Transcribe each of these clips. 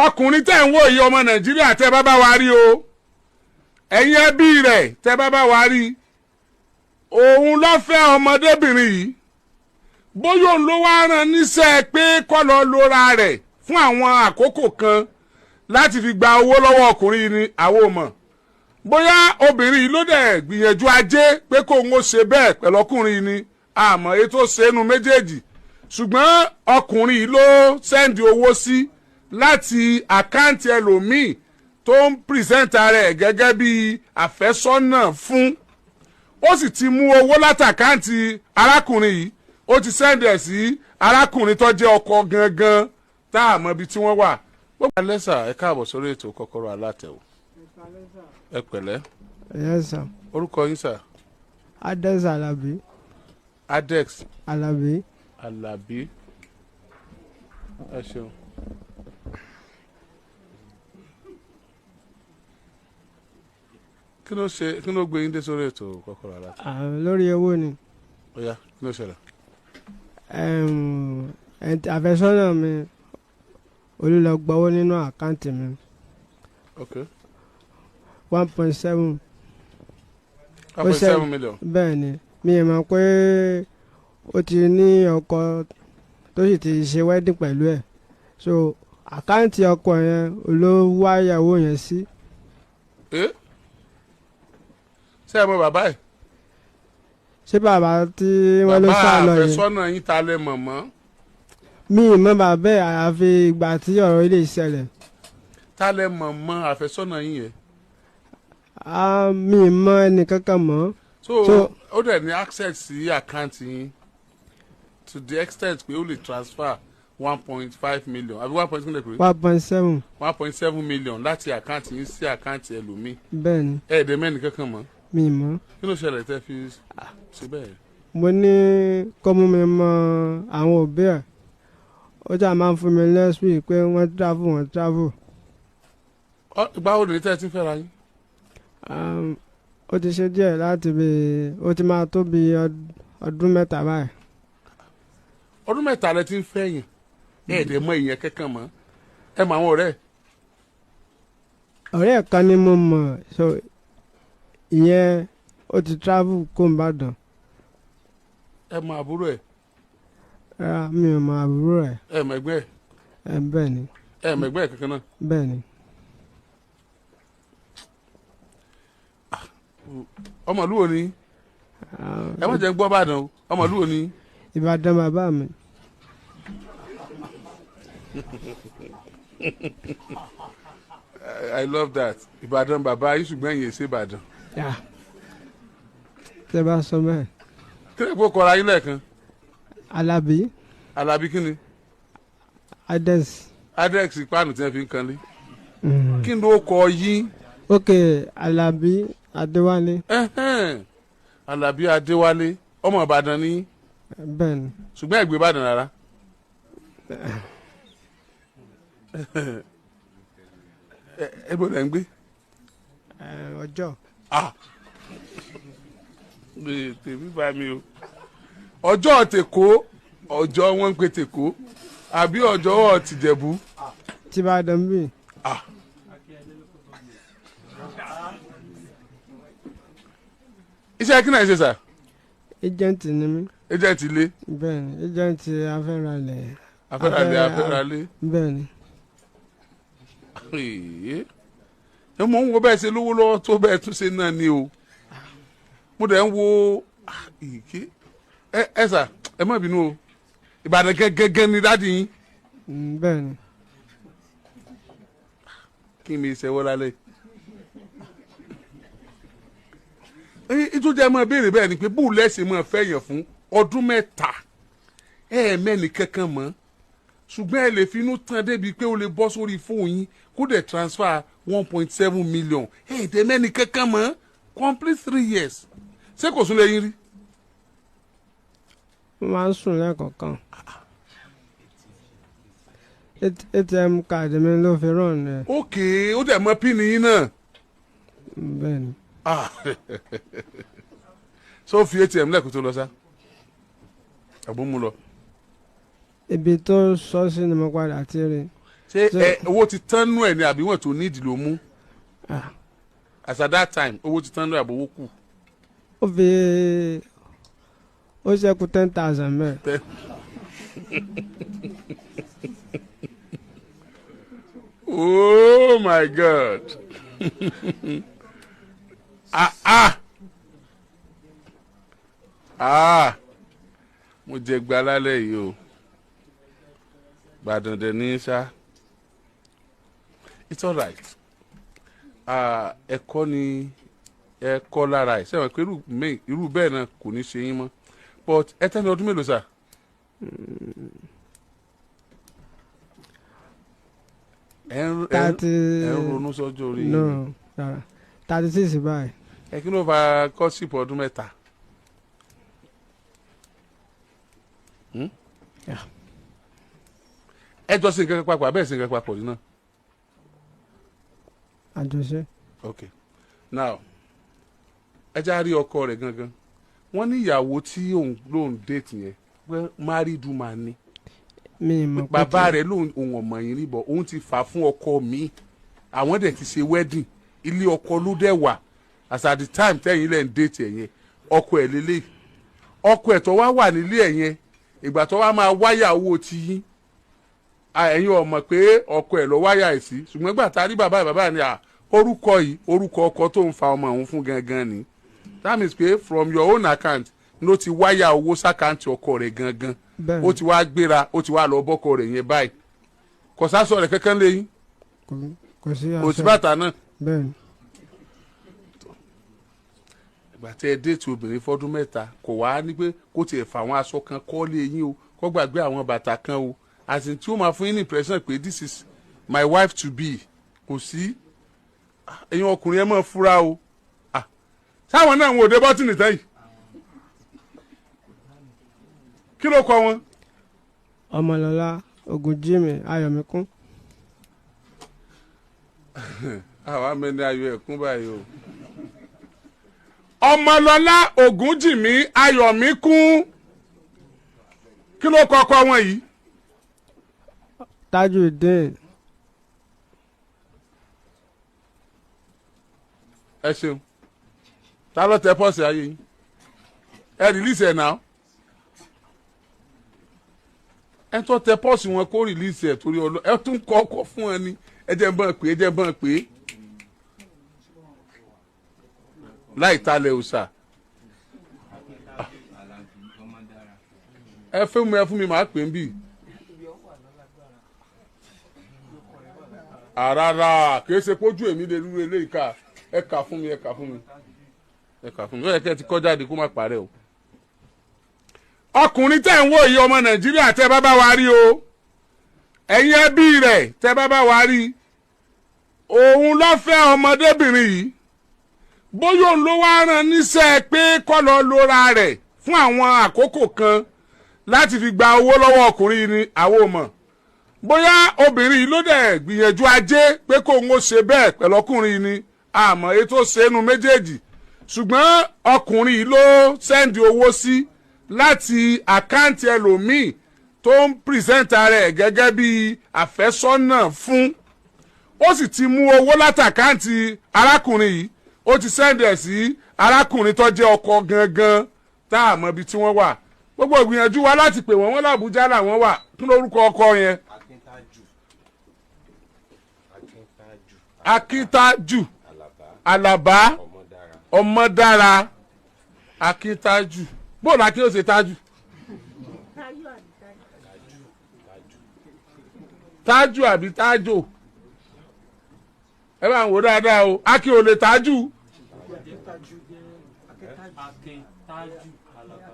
Ọkùnrin tẹ́ ń wò yìí, ọmọ Nàìjíríà, tẹ́ bá bá wa rí o, ẹ̀yin ẹbí rẹ̀, tẹ́ bá bá wa rí, òun ló fẹ́ ọmọdébìnrin yìí. Bóyá òun ló wá rán níṣẹ́ pé kó lọ lora rẹ̀ fún àwọn àkókò kan láti fi gba owó lọ́wọ́ ọkùnrin yìí ni, àwọn ò mọ̀. Bóyá obìnrin yìí ló dẹ̀ gbìyànjú ajé pé kóun ó ṣe bẹ́ẹ̀ pẹ̀lú ọkùnrin yìí ni, àmọ́ ètò ṣẹ́nu méjèèjì. Ṣùgbọ́n ọkùnrin yìí ló send owó sí láti account ẹlòmíì tó ń present ara ẹ̀ gẹ́gẹ́ bí àfẹ́sọ́nà fún. Ó sì ti mú owó láti account arákùnrin yìí, ó ti send ẹ̀ sí arákùnrin tó jẹ́ ọkọ gangan tá a mọ̀ ibi tí wọ́n wà. Gbogbo alẹ́ sà, ẹ káàbọ̀ sórí ètò Kọ́kọ́rọ́ Alátẹ̀wò. Ẹ pẹ̀lẹ́. Yes, sir. Orúkọ yín, sà? Adex Alabi. Adex Alabi. Alabi, ẹ ṣeun. Kí ló ṣe, kí ló gbé yín dé sórí ètò Kọ́kọ́rọ́ Alátẹ̀wò? Ah, lórí owó ni. Ó yá, kí ló ṣẹlẹ̀? Àfẹ́sọ́nà mi olùlọ gbọ́wọ́ nínú account mi. 1.7. 1.7 million. Bẹ́ẹ̀ ni, mi ì mọ̀ pé ó ti ní ọkọ tó sì ti ṣe wedding pẹ̀lú ẹ̀, so account ọkọ yẹn ló wá ìyàwó yẹn sí. Ẹ ṣé ẹ mọ bàbá ẹ? Ṣé bàbá tí wọ́n ló Bàbá sá lọ yẹn? àfẹ́sọ́nà yín, ta lẹ mọ̀ mọ́? Mi ì mọ̀ bàbá ẹ̀ àyàfi ìgbà tí ọ̀rọ̀ ilé ìṣẹ̀lẹ̀. Ta lẹ mọ̀ mọ́ àfẹ́sọ́nà yín yẹn? Ah, mi ì mọ̀ ẹnì kankan mọ́. So ó dẹ̀ ní access sí account yín to the extent pé ó lè transfer 1.5 million, àbí one point kílẹ̀ pé? 1.7. 1.7 million láti account yín sí account ẹlòmíì. Bẹ́ẹ̀ ni. Ẹ̀ẹ́dẹ̀ mẹ́rin kankan mọ́? Mi ì mọ̀. Kí ló ṣẹlẹ̀ tẹ́ fi ṣe bẹ́ẹ̀? Mo ní kó mú mi mọ àwọn òbí ẹ̀, ó jà máa ń fún mi lẹ́sùn pé wọ́n travel, wọ́n travel. Ìgbà wo ni tẹ́ ẹ ti ń fẹ́ra yín? Ó ti ṣe díẹ̀, láti bí ó ti máa tó bí ọdún 3 báyìí. Ọdún 3 lẹ ti ń fẹ́ yẹn, ẹ̀ẹ́dẹ̀ mọ ìyẹn kankan mọ́? Ẹ mọ àwọn ọ̀rẹ́ ẹ̀? Ọ̀rẹ́ ẹ̀ kan ni mo mọ̀, so ìyẹn ó ti travel kó n bá dàn. Ẹ mọ àbúrò ẹ̀? Rárá, mi ò mọ àbúrò ẹ̀. Ẹ mọ ẹgbẹ́ ẹ̀? Ẹ bẹ́ẹ̀ ni. Ẹ mọ ẹgbẹ́ ẹ̀ kankan náà? Bẹ́ẹ̀ ni. Ọmọ ìlú wo ni? Ẹ má jẹ́ ń gbọ́ Ìbàdàn o. Ọmọ ìlú wo ni? Ìbàdàn bàbá mi. I love that. Ìbàdàn bàbá yín, ṣùgbọ́n ẹ̀yin èsè Ìbàdàn. Yeah. Tẹ́ bá sọ bẹ́ẹ̀. Kí lè kó kọra yín lẹ́ẹ̀kan? Alábí. Alábí kí ni? Adex. Adex páànù tí wọ́n fi ń kanlé. Kí ló kọ yín? Ok, Alábí Adéwálé. Ẹhẹ́n. Alábí Adéwálé, ọmọ Ìbàdàn ni? Bẹ́ẹ̀ ni. Ṣùgbọ́n ẹ gbé Ìbàdàn rárá. Ẹ bọ̀ lẹ́ ń gbé. Ọjọ́. Ah, tèmi bá mi o. Ọjọ́ tèkó, ọjọ́ wọn ń pe tèkó, àbí ọjọ́ tìjẹ̀bú? Tìbàdàn bí. Ah. Iṣẹ́ kí náà ṣe, sà? Agent ni mí. Agent ilé? Bẹ́ẹ̀ ni, agent afẹ́ralẹ̀. Afẹ́ralẹ̀, afẹ́ralẹ̀. Bẹ́ẹ̀ ni. Ẹ mọ̀ ń wo bẹ́ẹ̀ ṣe lówó lọ́wọ́ tó bẹ́ẹ̀ tún ṣe náà ni o. Mo dẹ̀ ń wo ìké ẹ sà, ẹ má bínú o. Ìbàdàn gẹ́gẹ́ ni daddy yín? Bẹ́ẹ̀ ni. Kí mi ṣẹwọ́ lálẹ́ ìtújẹ́ máa béèrè bẹ́ẹ̀ ni pé bóun lẹ́sìn máa fẹ́ yàn fún ọdún 3, ẹ mẹ́ni kankan mọ́, ṣùgbọ́n ẹ lè finú tán débi pé ó lè bọ́ sórí fóònù yín kó dẹ̀ transfer 1.7 million, ẹ dẹ̀ mẹ́ni kankan mọ́, complete 3 years. Ṣé kò sún lẹ́yìn rí? Mo máa ń sùn lẹ́ẹ̀kọ̀ọ̀kan. ATM card mi ló fi ràn ẹ. Ok, ó dẹ̀ mọ pin yín náà? Bẹ́ẹ̀ ni. Ah, so fi ATM lẹ́kùn tó lọ sá àbó mú lọ? Ibi tó sọ sí ni mo padà ti rí. Ṣé ẹ owó ti tán nú ẹ̀ ni, àbí wọ́n tó nídìí ló mú? Ah. As at that time, owó ti tán nú ẹ̀, àbí owó kù? Ó fi ó ṣẹ́kù 10,000 mẹ́ẹ̀. Oh my God, ah ah ah, mo jẹ gba lálẹ́ yìí o. Gbàdàndẹ̀ ní sá. It's alright. Ah, ẹ̀kọ́ ni ẹ̀kọ́ lára ẹ̀ sẹ́wọ̀n pé irú bẹ́ẹ̀ náà kò ní ṣe yín mọ́. But ẹ tẹ́ni ọdún mélòó sà? Ẹ ń 30. Ẹ ń ronú sọ́jọ́ orí yín. No, rárá, 36 báyìí. Ẹ kí ló fa courtship ọdún 3? Hmm? Yeah. Ẹ jọ sí nǹkan kan papọ̀ abẹ́ẹ̀ sí nǹkan papọ̀ yìí náà? Àjọṣe. Ok, now ẹ já rí ọkọ rẹ̀ gangan. Wọ́n ní ìyàwó tí òun lòun date yẹn pé married woman ni. Mi ì mọ̀ pé Bàbá rẹ̀ lòun òun ọmọ yìí rí bọ̀, òun ti fà fún ọkọ mi, àwọn dẹ̀ ti ṣe wedding, ilé ọkọ ló dẹ̀ wà. As at the time tẹ́yìn lẹ́ ń date ẹ̀ yẹn, ọkọ ẹ̀ lélẹ̀, ọkọ ẹ̀ tó wá wà nílé ẹ̀ yẹn, ìgbà tó wá máa wáyà owó ti yín, ẹ̀yin ò mọ̀ pé ọkọ ẹ̀ lọ wáyà ẹ̀ sí. Ṣùgbọ́n ìgbà tá a rí bàbá ẹ̀, bàbá ẹ̀ ni orúkọ yìí, orúkọ ọkọ tó ń fa ọmọ òun fún gangan ni. That means pé from your own account ló ti wáyà owó s'account ọkọ rẹ̀ gangan. Bẹ́ẹ̀. Ó ti wá gbéra, ó ti wá lọ bọ́kọ rẹ̀ yẹn báyìí. Kò sásọ rẹ̀ kankan lẹ́yìn? Kò sí Kò sí aṣọ. bàtà náà? Bẹ́ẹ̀ ni. Ìgbà tí ẹ date obìnrin fọ́dún 3, kò wá ní pé kó tiẹ̀ fà àwọn aṣọ kan kọ́ lé yín o, kó gbàgbé àwọn bàtà kan o, àti tí ó máa fún yín ní impression pé this is my wife to be, kò sí? Ẹ̀yin ọkùnrin, ẹ máa fura o. Sáwọn náà wọn ò dé bọ́tìnì tán yìí. Kí ló kọ wọn? Ọmọlọ́lá Ògúnjímì Ayọ̀míkún. Àwa mẹ́ni ayọ̀ ẹ̀kún báyìí o. Ọmọlọ́lá Ògúnjìmí Ayọ̀míkún. Kí ló kọ ọkọ wọn yìí? Tajudeen. Ẹ ṣeun. Ta ló tẹ pọ́ọ̀sì ayé yín? Ẹ release ẹ̀ náà. Ẹ tó tẹ pọ́ọ̀sì wọn, kó release ẹ̀ torí ọlọ́. Ẹ tún kọ́ ọkọ̀ fún ẹ ní. Ẹ jẹ́ ń bọ́n pé, ẹ jẹ́ ń bọ́n pé láì talẹ̀ òòṣà. Ẹ fún mi, ẹ fún mi, màá pè ń bì. Àràrà kìí ṣe pójú èmi lè rú eléyìí ká. Ẹ kà fún mi, ẹ kà fún mi, ẹ kà fún mi. Ó yẹ kí ẹ ti kọ́ jáde kó má parẹ́ o. Ọkùnrin tẹ̀ ń wò yìí, ọmọ Nàìjíríà, tẹ́ bá bá wa rí o, ẹ̀yin ẹbí rẹ̀, tẹ́ bá bá wa rí, òun ló fẹ́ ọmọdébìnrin yìí. Bóyá òun ló wá rán níṣẹ́ pé kó lọ lora rẹ̀ fún àwọn àkókò kan láti fi gba owó lọ́wọ́ ọkùnrin yìí ni, àwọn ò mọ̀. Bóyá obìnrin yìí ló dẹ̀ gbìyànjú ajé pé kóun ó ṣe bẹ́ẹ̀ pẹ̀lú ọkùnrin yìí ni, àmọ́ ètò ṣẹ́nu méjèèjì. Ṣùgbọ́n ọkùnrin yìí ló send owó sí láti account ẹlòmíì tó ń present ara ẹ̀ gẹ́gẹ́ bí àfẹ́sọ́nà fún. Ó sì ti mú owó láti account arákùnrin yìí, ó ti send ẹ̀ sí arákùnrin tó jẹ́ ọkọ gangan, tá a mọ̀ ibi tí wọ́n wà. Gbogbo ìgbìyànjú wa láti pè wọ́n, wọ́n l'Àbújá làwọn wà. Kí lórúkọ ọkọ yẹn? Akíntàjù. Akíntàjù. Akíntàjù. Àlàbá. Àlàbá. Ọmọdára. Ọmọdára. Akíntàjù. Bóòlù akí ó ṣe tájù? Tájù. Tájù àbí tájò? Ẹ bá ń wò dáadáa o. Akí ò lè tájù. Akin Tájù Àlàbá.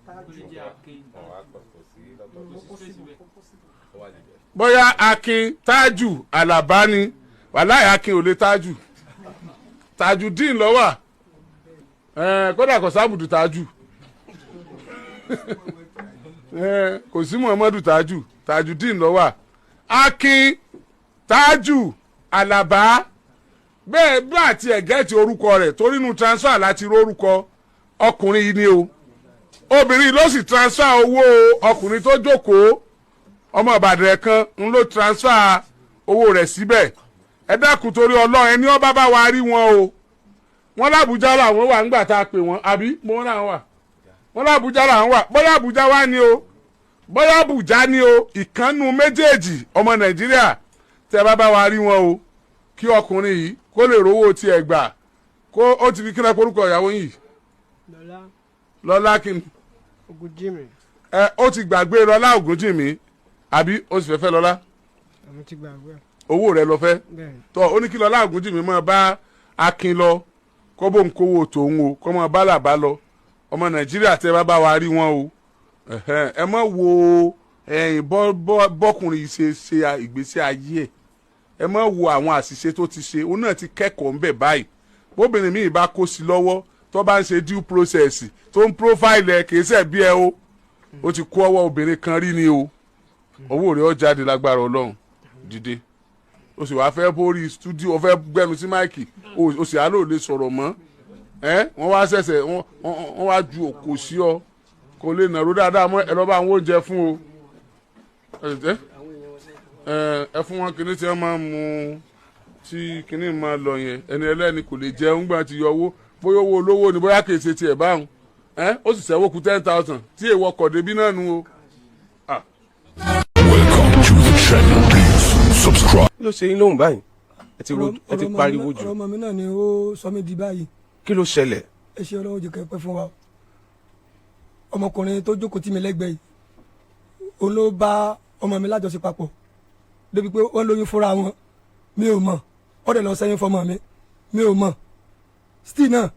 Ó lè jẹ́ Akin. Wọn wá pọ̀, kò sí lọ́tọ̀. Kò sí space bẹ́ẹ̀. Ó wà níbẹ̀. Bóyá Akin Tájù Àlàbá ni. Wàláì, Akin ò lè tájù. Tajudeen ló wà. Kódà kò sábùdù tájù, kò sí Muhammadu Tájù. Tajudeen ló wà. Akin Tájù Àlàbá bẹ́ẹ̀ bá àti ẹ̀gẹ́tì orúkọ rẹ̀ torí inú transfer láti rórúkọ ọkùnrin yìí ni o. Obìnrin ló sì transfer owó ọkùnrin tó jókòó. Ọmọ Ìbàdàn kan ń ló transfer owó rẹ̀ síbẹ̀. Ẹ dákun, torí Ọlọ́run, ẹni ọba bá wa rí wọn o. Wọn l'Àbújá làwọn wà ńgbà tá a pè wọn, àbí mo náà wà? Wọn l'Àbújá làwọn wà. Bóyá Àbújá wà ní o, bóyá Àbújá ní o, ìkànnù méjèèjì. Ọmọ Nàìjíríà, tẹ bá bá wa rí wọn o, kí ọkùnrin yìí kó lè rówó tiẹ̀ gbà, kó ó ti fi kí lẹ́pọ̀ orúkọ ìyàwó yìí. Lọ́lá. Lọ́lá kí ni? Ògúnjìmí. Ẹ ó ti gbàgbé Lọ́lá Ògúnjìmí, àbí ó sì fẹ́ fẹ́ Lọ́lá? Àwọn ti gbàgbé. Owó rẹ lọ fẹ́? Bẹ́ẹ̀. Tọ́ ó ní kí Lọ́lá Ògúnjìmí máa bá Akin lọ, kó bó ń kówó tòun o, kó máa bá làbá lọ. Ọmọ Nàìjíríà, tẹ bá bá wa rí wọn o, ẹ̀hẹ́n, ẹ má wo ẹ̀yìn bọ́kùnrin yìí ṣe ṣe ìgbésí ayé ẹ̀, ẹ má wo àwọn àṣìṣe tó ti ṣe. Òun náà ti kẹ́kọ̀ọ́ ńbẹ̀ báyìí. Bóbìnrin míì bá kó sí lọ́wọ́, tó bá ń ṣe due process, tó ń profile ẹ̀, kìí ṣe bí ẹ o, ó ti kó ọwọ́ obìnrin kan rí ni o. Owó rẹ̀ ó jáde lágbára Ọlọ́run. Dìde, o sì wáá fẹ́ borí studio, o fẹ́ gbẹnu sí mic, o sì á lò lè sọ̀rọ̀ mọ́ ẹ. Wọ́n wá ṣẹ̀ṣẹ̀ wọ́n wá ju òkò sí ọ, kò lè nàró dáadáa mọ́. Ẹ lọ́ bá àwọn oúnjẹ fún o, ẹ fún wọn kinní tí wọ́n máa ń mu, tí kinní máa lọ yẹn. Ẹni ẹlẹ́ni kò lè jẹun gbà ti yọ owó, bóyá owó olówó ni, bóyá kìí ṣe tiẹ̀ báwọn ẹ. Ó sì ṣẹ́wó ku 10,000 tí èèwọ̀ kọ̀ débí náà nu o. Welcome to the channel. Please subscribe. Kí ló ṣe yín lóhùn báyìí? Ẹ ti Ọ̀rọ̀ ọmọ mi pariwo jù. Ọ̀rọ̀ ọmọ mi náà ni ó sọ mí di báyìí. Kí ló ṣẹlẹ̀? Ẹ ṣe, Ọlọ́run jẹ́ kẹ́ pẹ́ fún wa o. Ọmọkùnrin tó jókòó tì mí lẹ́gbẹ̀ẹ́ yìí, òun ló bá ọmọ mi lájọṣe papọ̀ débi pé wọ́n lóyún fúnra wọn. Mi ò mọ̀. Ó dẹ̀ lọ sẹ́yìn fọmọ mi, mi ò mọ̀. Still náà,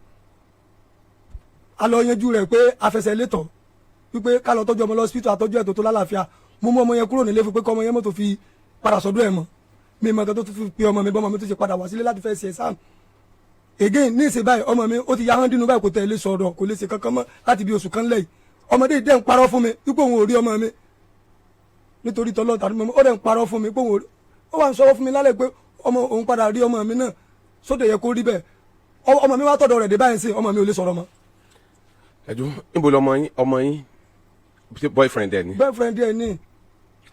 a lọ yanjú rẹ̀ pé afẹsẹ̀ létọ̀ wípé ká lọ tọ́jú ọmọ lọ hospital, àtọ́jú ẹ̀ tó tó lálàáfíà. Mo mú ọmọ yẹn kúrò nílé fún pé kọ́ ọmọ yẹn mọ́tò fi padà sọ́dọ̀ ẹ̀ mọ́. Mi mọ̀ nǹkan tó tún fi pe ọmọ mi, bọ́mọ mi tó ṣe padà wá sílé láti fẹ́ ṣe exam again ní ìsìn báyìí. Ọmọ mi ó ti ya hàn dínú báyìí, kò tẹ̀ lé sọ̀rọ̀, kò lè ṣe kankan mọ́ láti bí oṣù kan lẹ́yìn. Ọmọdé yìí dẹ̀ ń parọ́ fún mi wípé òun ò rí ọmọ mi nítorí tọ́lọ́ tàbí mọ́mọ́. Ó dẹ̀ ń parọ́ fún mi pé òun ò rí. Ó wà ń sọ fún mi lálẹ́ pé ọmọ òun padà rí ọmọ mi náà sóde. Yẹ kó rí bẹ́ẹ̀. Ọmọ mi wá tọ̀dọ̀ rẹ̀ dé báyìí sí, ọmọ mi ò lè sọ̀rọ̀ mọ́. Ẹ̀dùn, níbo lọmọ yín? Ọmọ yín, ṣé boyfriend ẹ ni? Boyfriend ẹ̀ ní.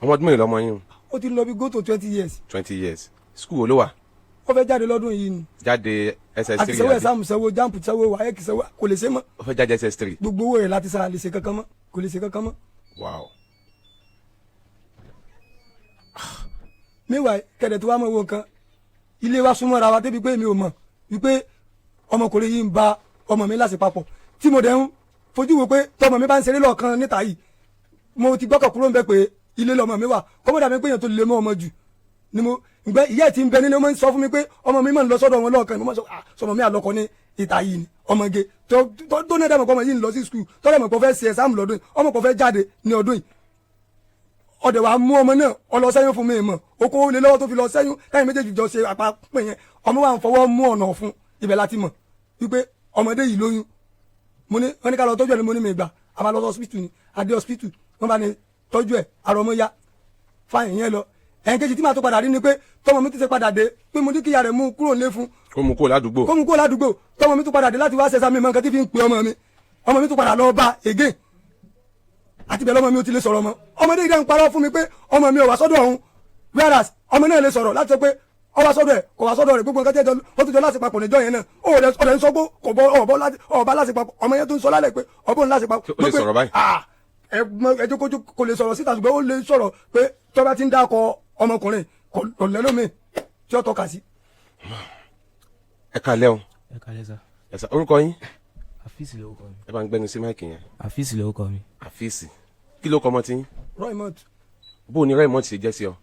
Ọmọ ọdún mélòó lọmọ yín o? Ó ti lọ bí go to 20 years. 20 years. School wo ló wà? Ó fẹ́ jáde lọ́dún yìí ni. Jáde SS Àti 3 sẹ́wọ́ àbí? Exam sẹ́wọ́, JAMB sẹ́wọ́, WAEC sẹ́wọ́, kò lè ṣe mọ́. Ó fẹ́ jáde SS 3. Gbogbo owó rẹ̀ láti sára, lè ṣe kankan mọ́, kò lè ṣe kankan mọ́. Wow. Meanwhile, kẹ̀dẹ̀ tó wá mọ̀ wo nǹkan, ilé wa súnmọ́ra wa débi pé mi ò mọ̀ wípé ọmọkùnrin yìí ń ba ọmọ mi láti papọ̀, tí mo dẹ̀ ń fojú wo pé tọmọ mi bá ń ṣeré lọ́ọ̀kan níta yìí, mo ti gbọ́kàn kúrò ń bẹ pé ilé lọmọ mi wà. Kọ́mọ́dà mi pé èèyàn tó lè mọ́ ọmọ jù ni mo ǹgbẹ́. Ìyá ẹ̀ ti ń bẹ nílé, ó máa ń sọ fún mi pé ọmọ mi máa ń lọ sọ́dọ̀ wọn lọ́ọ̀kan. Mo máa ń sọ, ah, sọmọ mi àlọ́kọ ní ìta yìí ni ọmọge tó tó ní ẹ̀dá mọ̀ pé ọmọ yìí ń lọ sí school, tó dẹ̀ mọ̀ pé ó fẹ́ ṣe exam lọ́dún yìí, ọmọ kò fẹ́ jáde ní ọdún yìí. Ọdẹ wa mú ọmọ náà, ọlọ sẹ́yìn fún mi mọ̀, okòwò lé lọ́wọ́ tó fi lọ sẹ́yìn. Táyìn méjèèjì jọ ṣe àpapọ̀ yẹn, ọmọ wa ń fọwọ́ mú ọ̀nà fún ibẹ̀ láti mọ̀ wípé ọmọdé yìí lóyún. Mo ní wọ́n ní ká lọ tọ́jú ẹ̀ ní, mo ní mi gbà, a máa lọ sí hospital ni. Adé hospital, wọ́n bá ní tọ́jú ẹ̀, àrò ọmọ ya fáyìn yẹn lọ. Ẹ̀yìn kejì tí màá tó padà rí ni pé tọmọ mi ti ṣe padà dé pé mo ní kíyà rẹ̀ mú kúrò nílé fún. Kó mú kó ládùúgbò. Kó mú kúrò ládùúgbò. Tọmọ mi tó padà dé láti wá ṣẹ̀ṣà, mi mọ nǹkan tí fi ń pe ọmọ mi. Ọmọ mi tó padà lọ bá again, àti bẹ́ẹ̀ lọ́mọ mi ò ti lè sọ̀rọ̀ mọ́. Ọmọdé yìí dẹ́ ń parọ́ fún mi pé ọmọ mi ò wá sọ́dọ̀ òun, whereas ọmọ náà lè sọ̀rọ̀ láti sọ pé ó wá sọ́dọ̀ ẹ̀, kò wá sọ́dọ̀ rẹ̀. Gbogbo nǹkan tí ẹjọ́ ó tún jọ láti papọ̀ níjọ́ yẹn náà, ó rẹ̀ ọ̀rẹ́ ń sọ pé kò bọ́ ọ̀bọ láti ọ̀bá láti papọ̀. Ọmọ yẹn tó ń sọ lálẹ́ pé ọ̀bọ ń láti papọ̀. Ó lè sọ̀rọ̀ báyìí? Ah, ẹ mọ ẹjọ́ kojú kò lè sọ̀rọ̀ síta, ṣùgbọ́n ó lè sọ̀rọ̀ pé tó bá ti ń dákọ ọmọkùnrin, kò lẹ́lómi tí ó tọ́ka sí. Ẹ kalẹ́ o. Ẹ kalẹ́ sá. Ẹ sà, orúkọ yín? Àfíìsì lórúkọ mi. Ẹ bá ń gbẹnu sí mic yẹn. Àfíìsì lórúkọ mi. Àfíìsì. Kí ló kọ ọmọ tí yín? Roymond. Bó o ní Raymond ṣe jẹ́ sí ọ?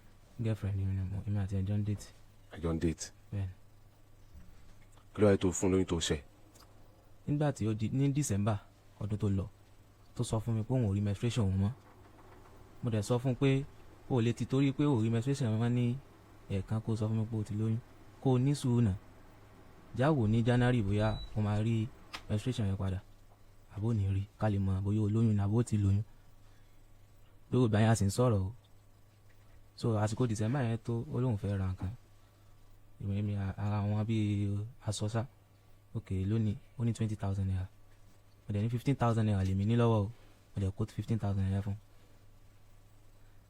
Girlfriend mi ni mo, èmi àti ẹjọ́ ń date. Àjọ ń date? Bẹ́ẹ̀ni. Kí ló wáyé tó fún lóyún tó ṣẹ? Nígbà tí ó di ní December ọdún tó lọ, tó sọ fún mi pé òun ò rí menstruation òun mọ́, mo dẹ̀ sọ fún un pé o ò lè ti torí pé o ò rí menstruation mọ́ ní ẹ̀ẹ̀kan kó sọ fún mi pé o ti lóyún. Kó o ní sùúrù náà, jáwò ní January bóyá o máa rí menstruation yẹn padà àbó ní rí, ká lè mọ̀ bóyá o lóyún ní àbó ti lóyún. Lórí ìgbà yẹn, a sì ń sọ̀rọ̀ o. So àsìkò December yẹn tó, ó lóun fẹ́ ra nǹkan, èmi mi ara wọn bíi aṣọ sá. Ok, lónìí ó ní ₦20,000, mo dẹ̀ ní ₦15,000 lèmi ní lọ́wọ́ o. Mo dẹ̀ kó ₦15,000 fún.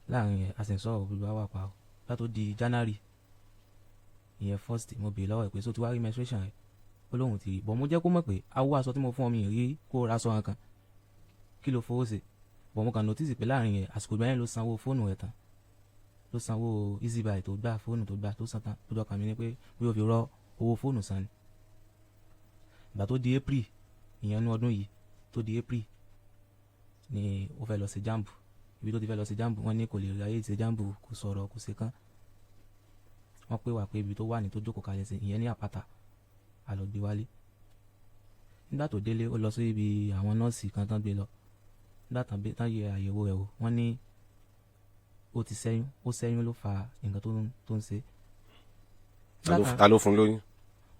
Láàrin yẹn, a sì ń sọ̀rọ̀, gbogbo wa wà pa o. Bá tó di January ìyẹn first, mo béèrè lọ́wọ́ ẹ̀ pé so ti wá rí menstruation rẹ̀? Ó lóun ti rí bọ̀. Mo jẹ́ kó mọ̀ pé awọ aṣọ tí mo fún ọ, mi rí kó ra aṣọ kan, kí ló fowó ṣe? Bọ̀ mo kàn notice pé láàrin yẹn, àsìkò ìgbà yẹn ló sanwó fóònù rẹ̀ tán, ló sanwó easybuy tó gbà, fóònù tó gbà tó san tán. Lójú ọkàn mi ni pé bí ó fi rọ owó fóònù san ni. Ìgbà tó di April, ìyẹn ní ọdún yìí, tó di April ni ó fẹ́ lọ ṣe JAMB. Ibi tó ti fẹ́ lọ ṣe JAMB, wọ́n ní kò lè ráyè ṣe JAMB, kò sọ̀rọ̀, kò ṣe kán. Wọ́n pè wá pé ibi tó wà ní tó jókòó kalẹ̀ sí, ìyẹn ní àpáta, a lọ gbé wálé. Nígbà tó délé, ó lọ sí ibi àwọn nọ́ọ̀sì kan tán gbé lọ. Nígbà tán yẹ àyẹ̀wò rẹ̀ wò, wọ́n ní ó ti ṣẹ́yún, ó ṣẹ́yún ló fa nǹkan tó ń ṣe. Ta ló fún lóyún?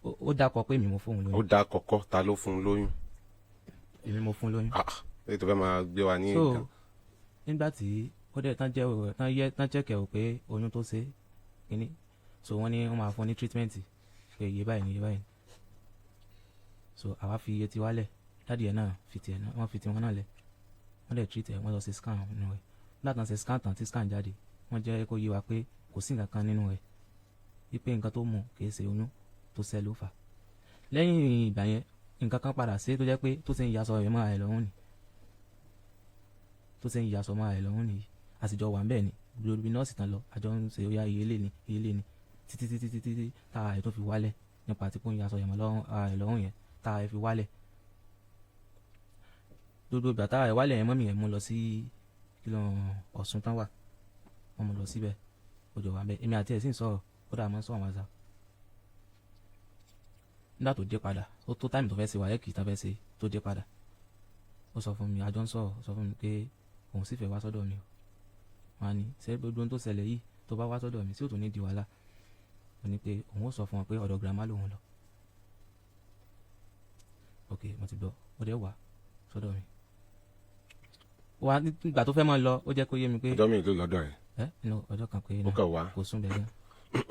Ó dákọ pé èmi mo fóun Ó lóyún. dá kọ́kọ́, ta ló fún lóyún? Èmi mo fún lóyún. Ah, èyí tó fẹ́ máa gbé wa ní So nǹkan. nígbà tí ó dẹ̀ tán jẹ́ òwò tán yẹ tán check ẹ̀ wò pé oyún tó ṣe kínní, so wọ́n ní wọ́n máa fún ní treatment pé iye báyìí ní iye báyìí ní. So àwa fi iye tiwa lẹ̀, daddy ẹ̀ náà fi tiẹ̀ náà, wọ́n fi tiwọn náà lẹ̀, wọ́n dẹ̀ treat ẹ̀, wọ́n lọ ṣe scan nínú rẹ̀. Nígbà tán ṣe scan tán, tí scan jáde, wọ́n jẹ́ kó yé wa pé kò sí nǹkan kan nínú rẹ̀, wípé nǹkan tó mú kìí ṣe oyún tó ṣẹ́ ló fà. Lẹ́yìn ìgbà yẹn, nǹkan kan padà ṣe tó jẹ́ pé tó ṣe ń yaṣọ rẹ̀ mọ́ra ẹ̀ lọ́rùn ni, tó ṣe ń yaṣọ mọ́ra ẹ̀ lọ́rùn nìyí. Àsìjọ wà ń bẹ̀ ni, gbogbo nọ́ọ̀sì tán lọ, àjọ ń ṣe, ó yá, iye lé ni, iye lé ni, títí títí títí tí tára ẹ̀ tó fi wálẹ̀ nípa tí kò ń yaṣọ yẹn mọ́ lọ́rùn ara ẹ̀ lọ́rùn yẹn, tára ẹ̀ fi wálẹ̀. Gbogbo ìgbà tára ẹ̀ wálẹ̀ yẹn, mummy yẹn mú lọ sí kí ló Ọ̀ṣun tán wà, wọ́n mú lọ síbẹ̀, ó jọ wà ń bẹ̀. Èmi àti ẹ̀ sì ń sọ̀rọ̀, ó dà mọ́ sọ̀rọ̀ WhatsApp. Nígbà tó dé padà, ó tó time tó fẹ́ ṣe WAEC tán fẹ́ ṣe, tó dé padà, ó sọ fún mi, àjọ ń sọ̀rọ̀, ó sọ fún mi pé òun sì fẹ́ wá sọ́dọ̀ mi. O wọn á ní ṣé gbogbo ohun tó ṣẹlẹ̀ yìí, tó bá wá sọ́dọ̀ mi sí, ò tún ní di wàhálà? Ó ní pé òun ó sọ fún wọn pé ọ̀dọ̀ grandma lòun lọ. Ok, mo ti gbọ́. Ó dẹ̀ wá sọ́dọ̀ mi wá. Nígbà tó fẹ́ máa lọ, ó jẹ́ kó yé mi pé Ọjọ́ mi ló lọ́dọ̀ ẹ̀? Ẹ no, ọjọ́ kan pé Ó náà. kàn wá. Kò sún bẹ́ẹ̀ gan.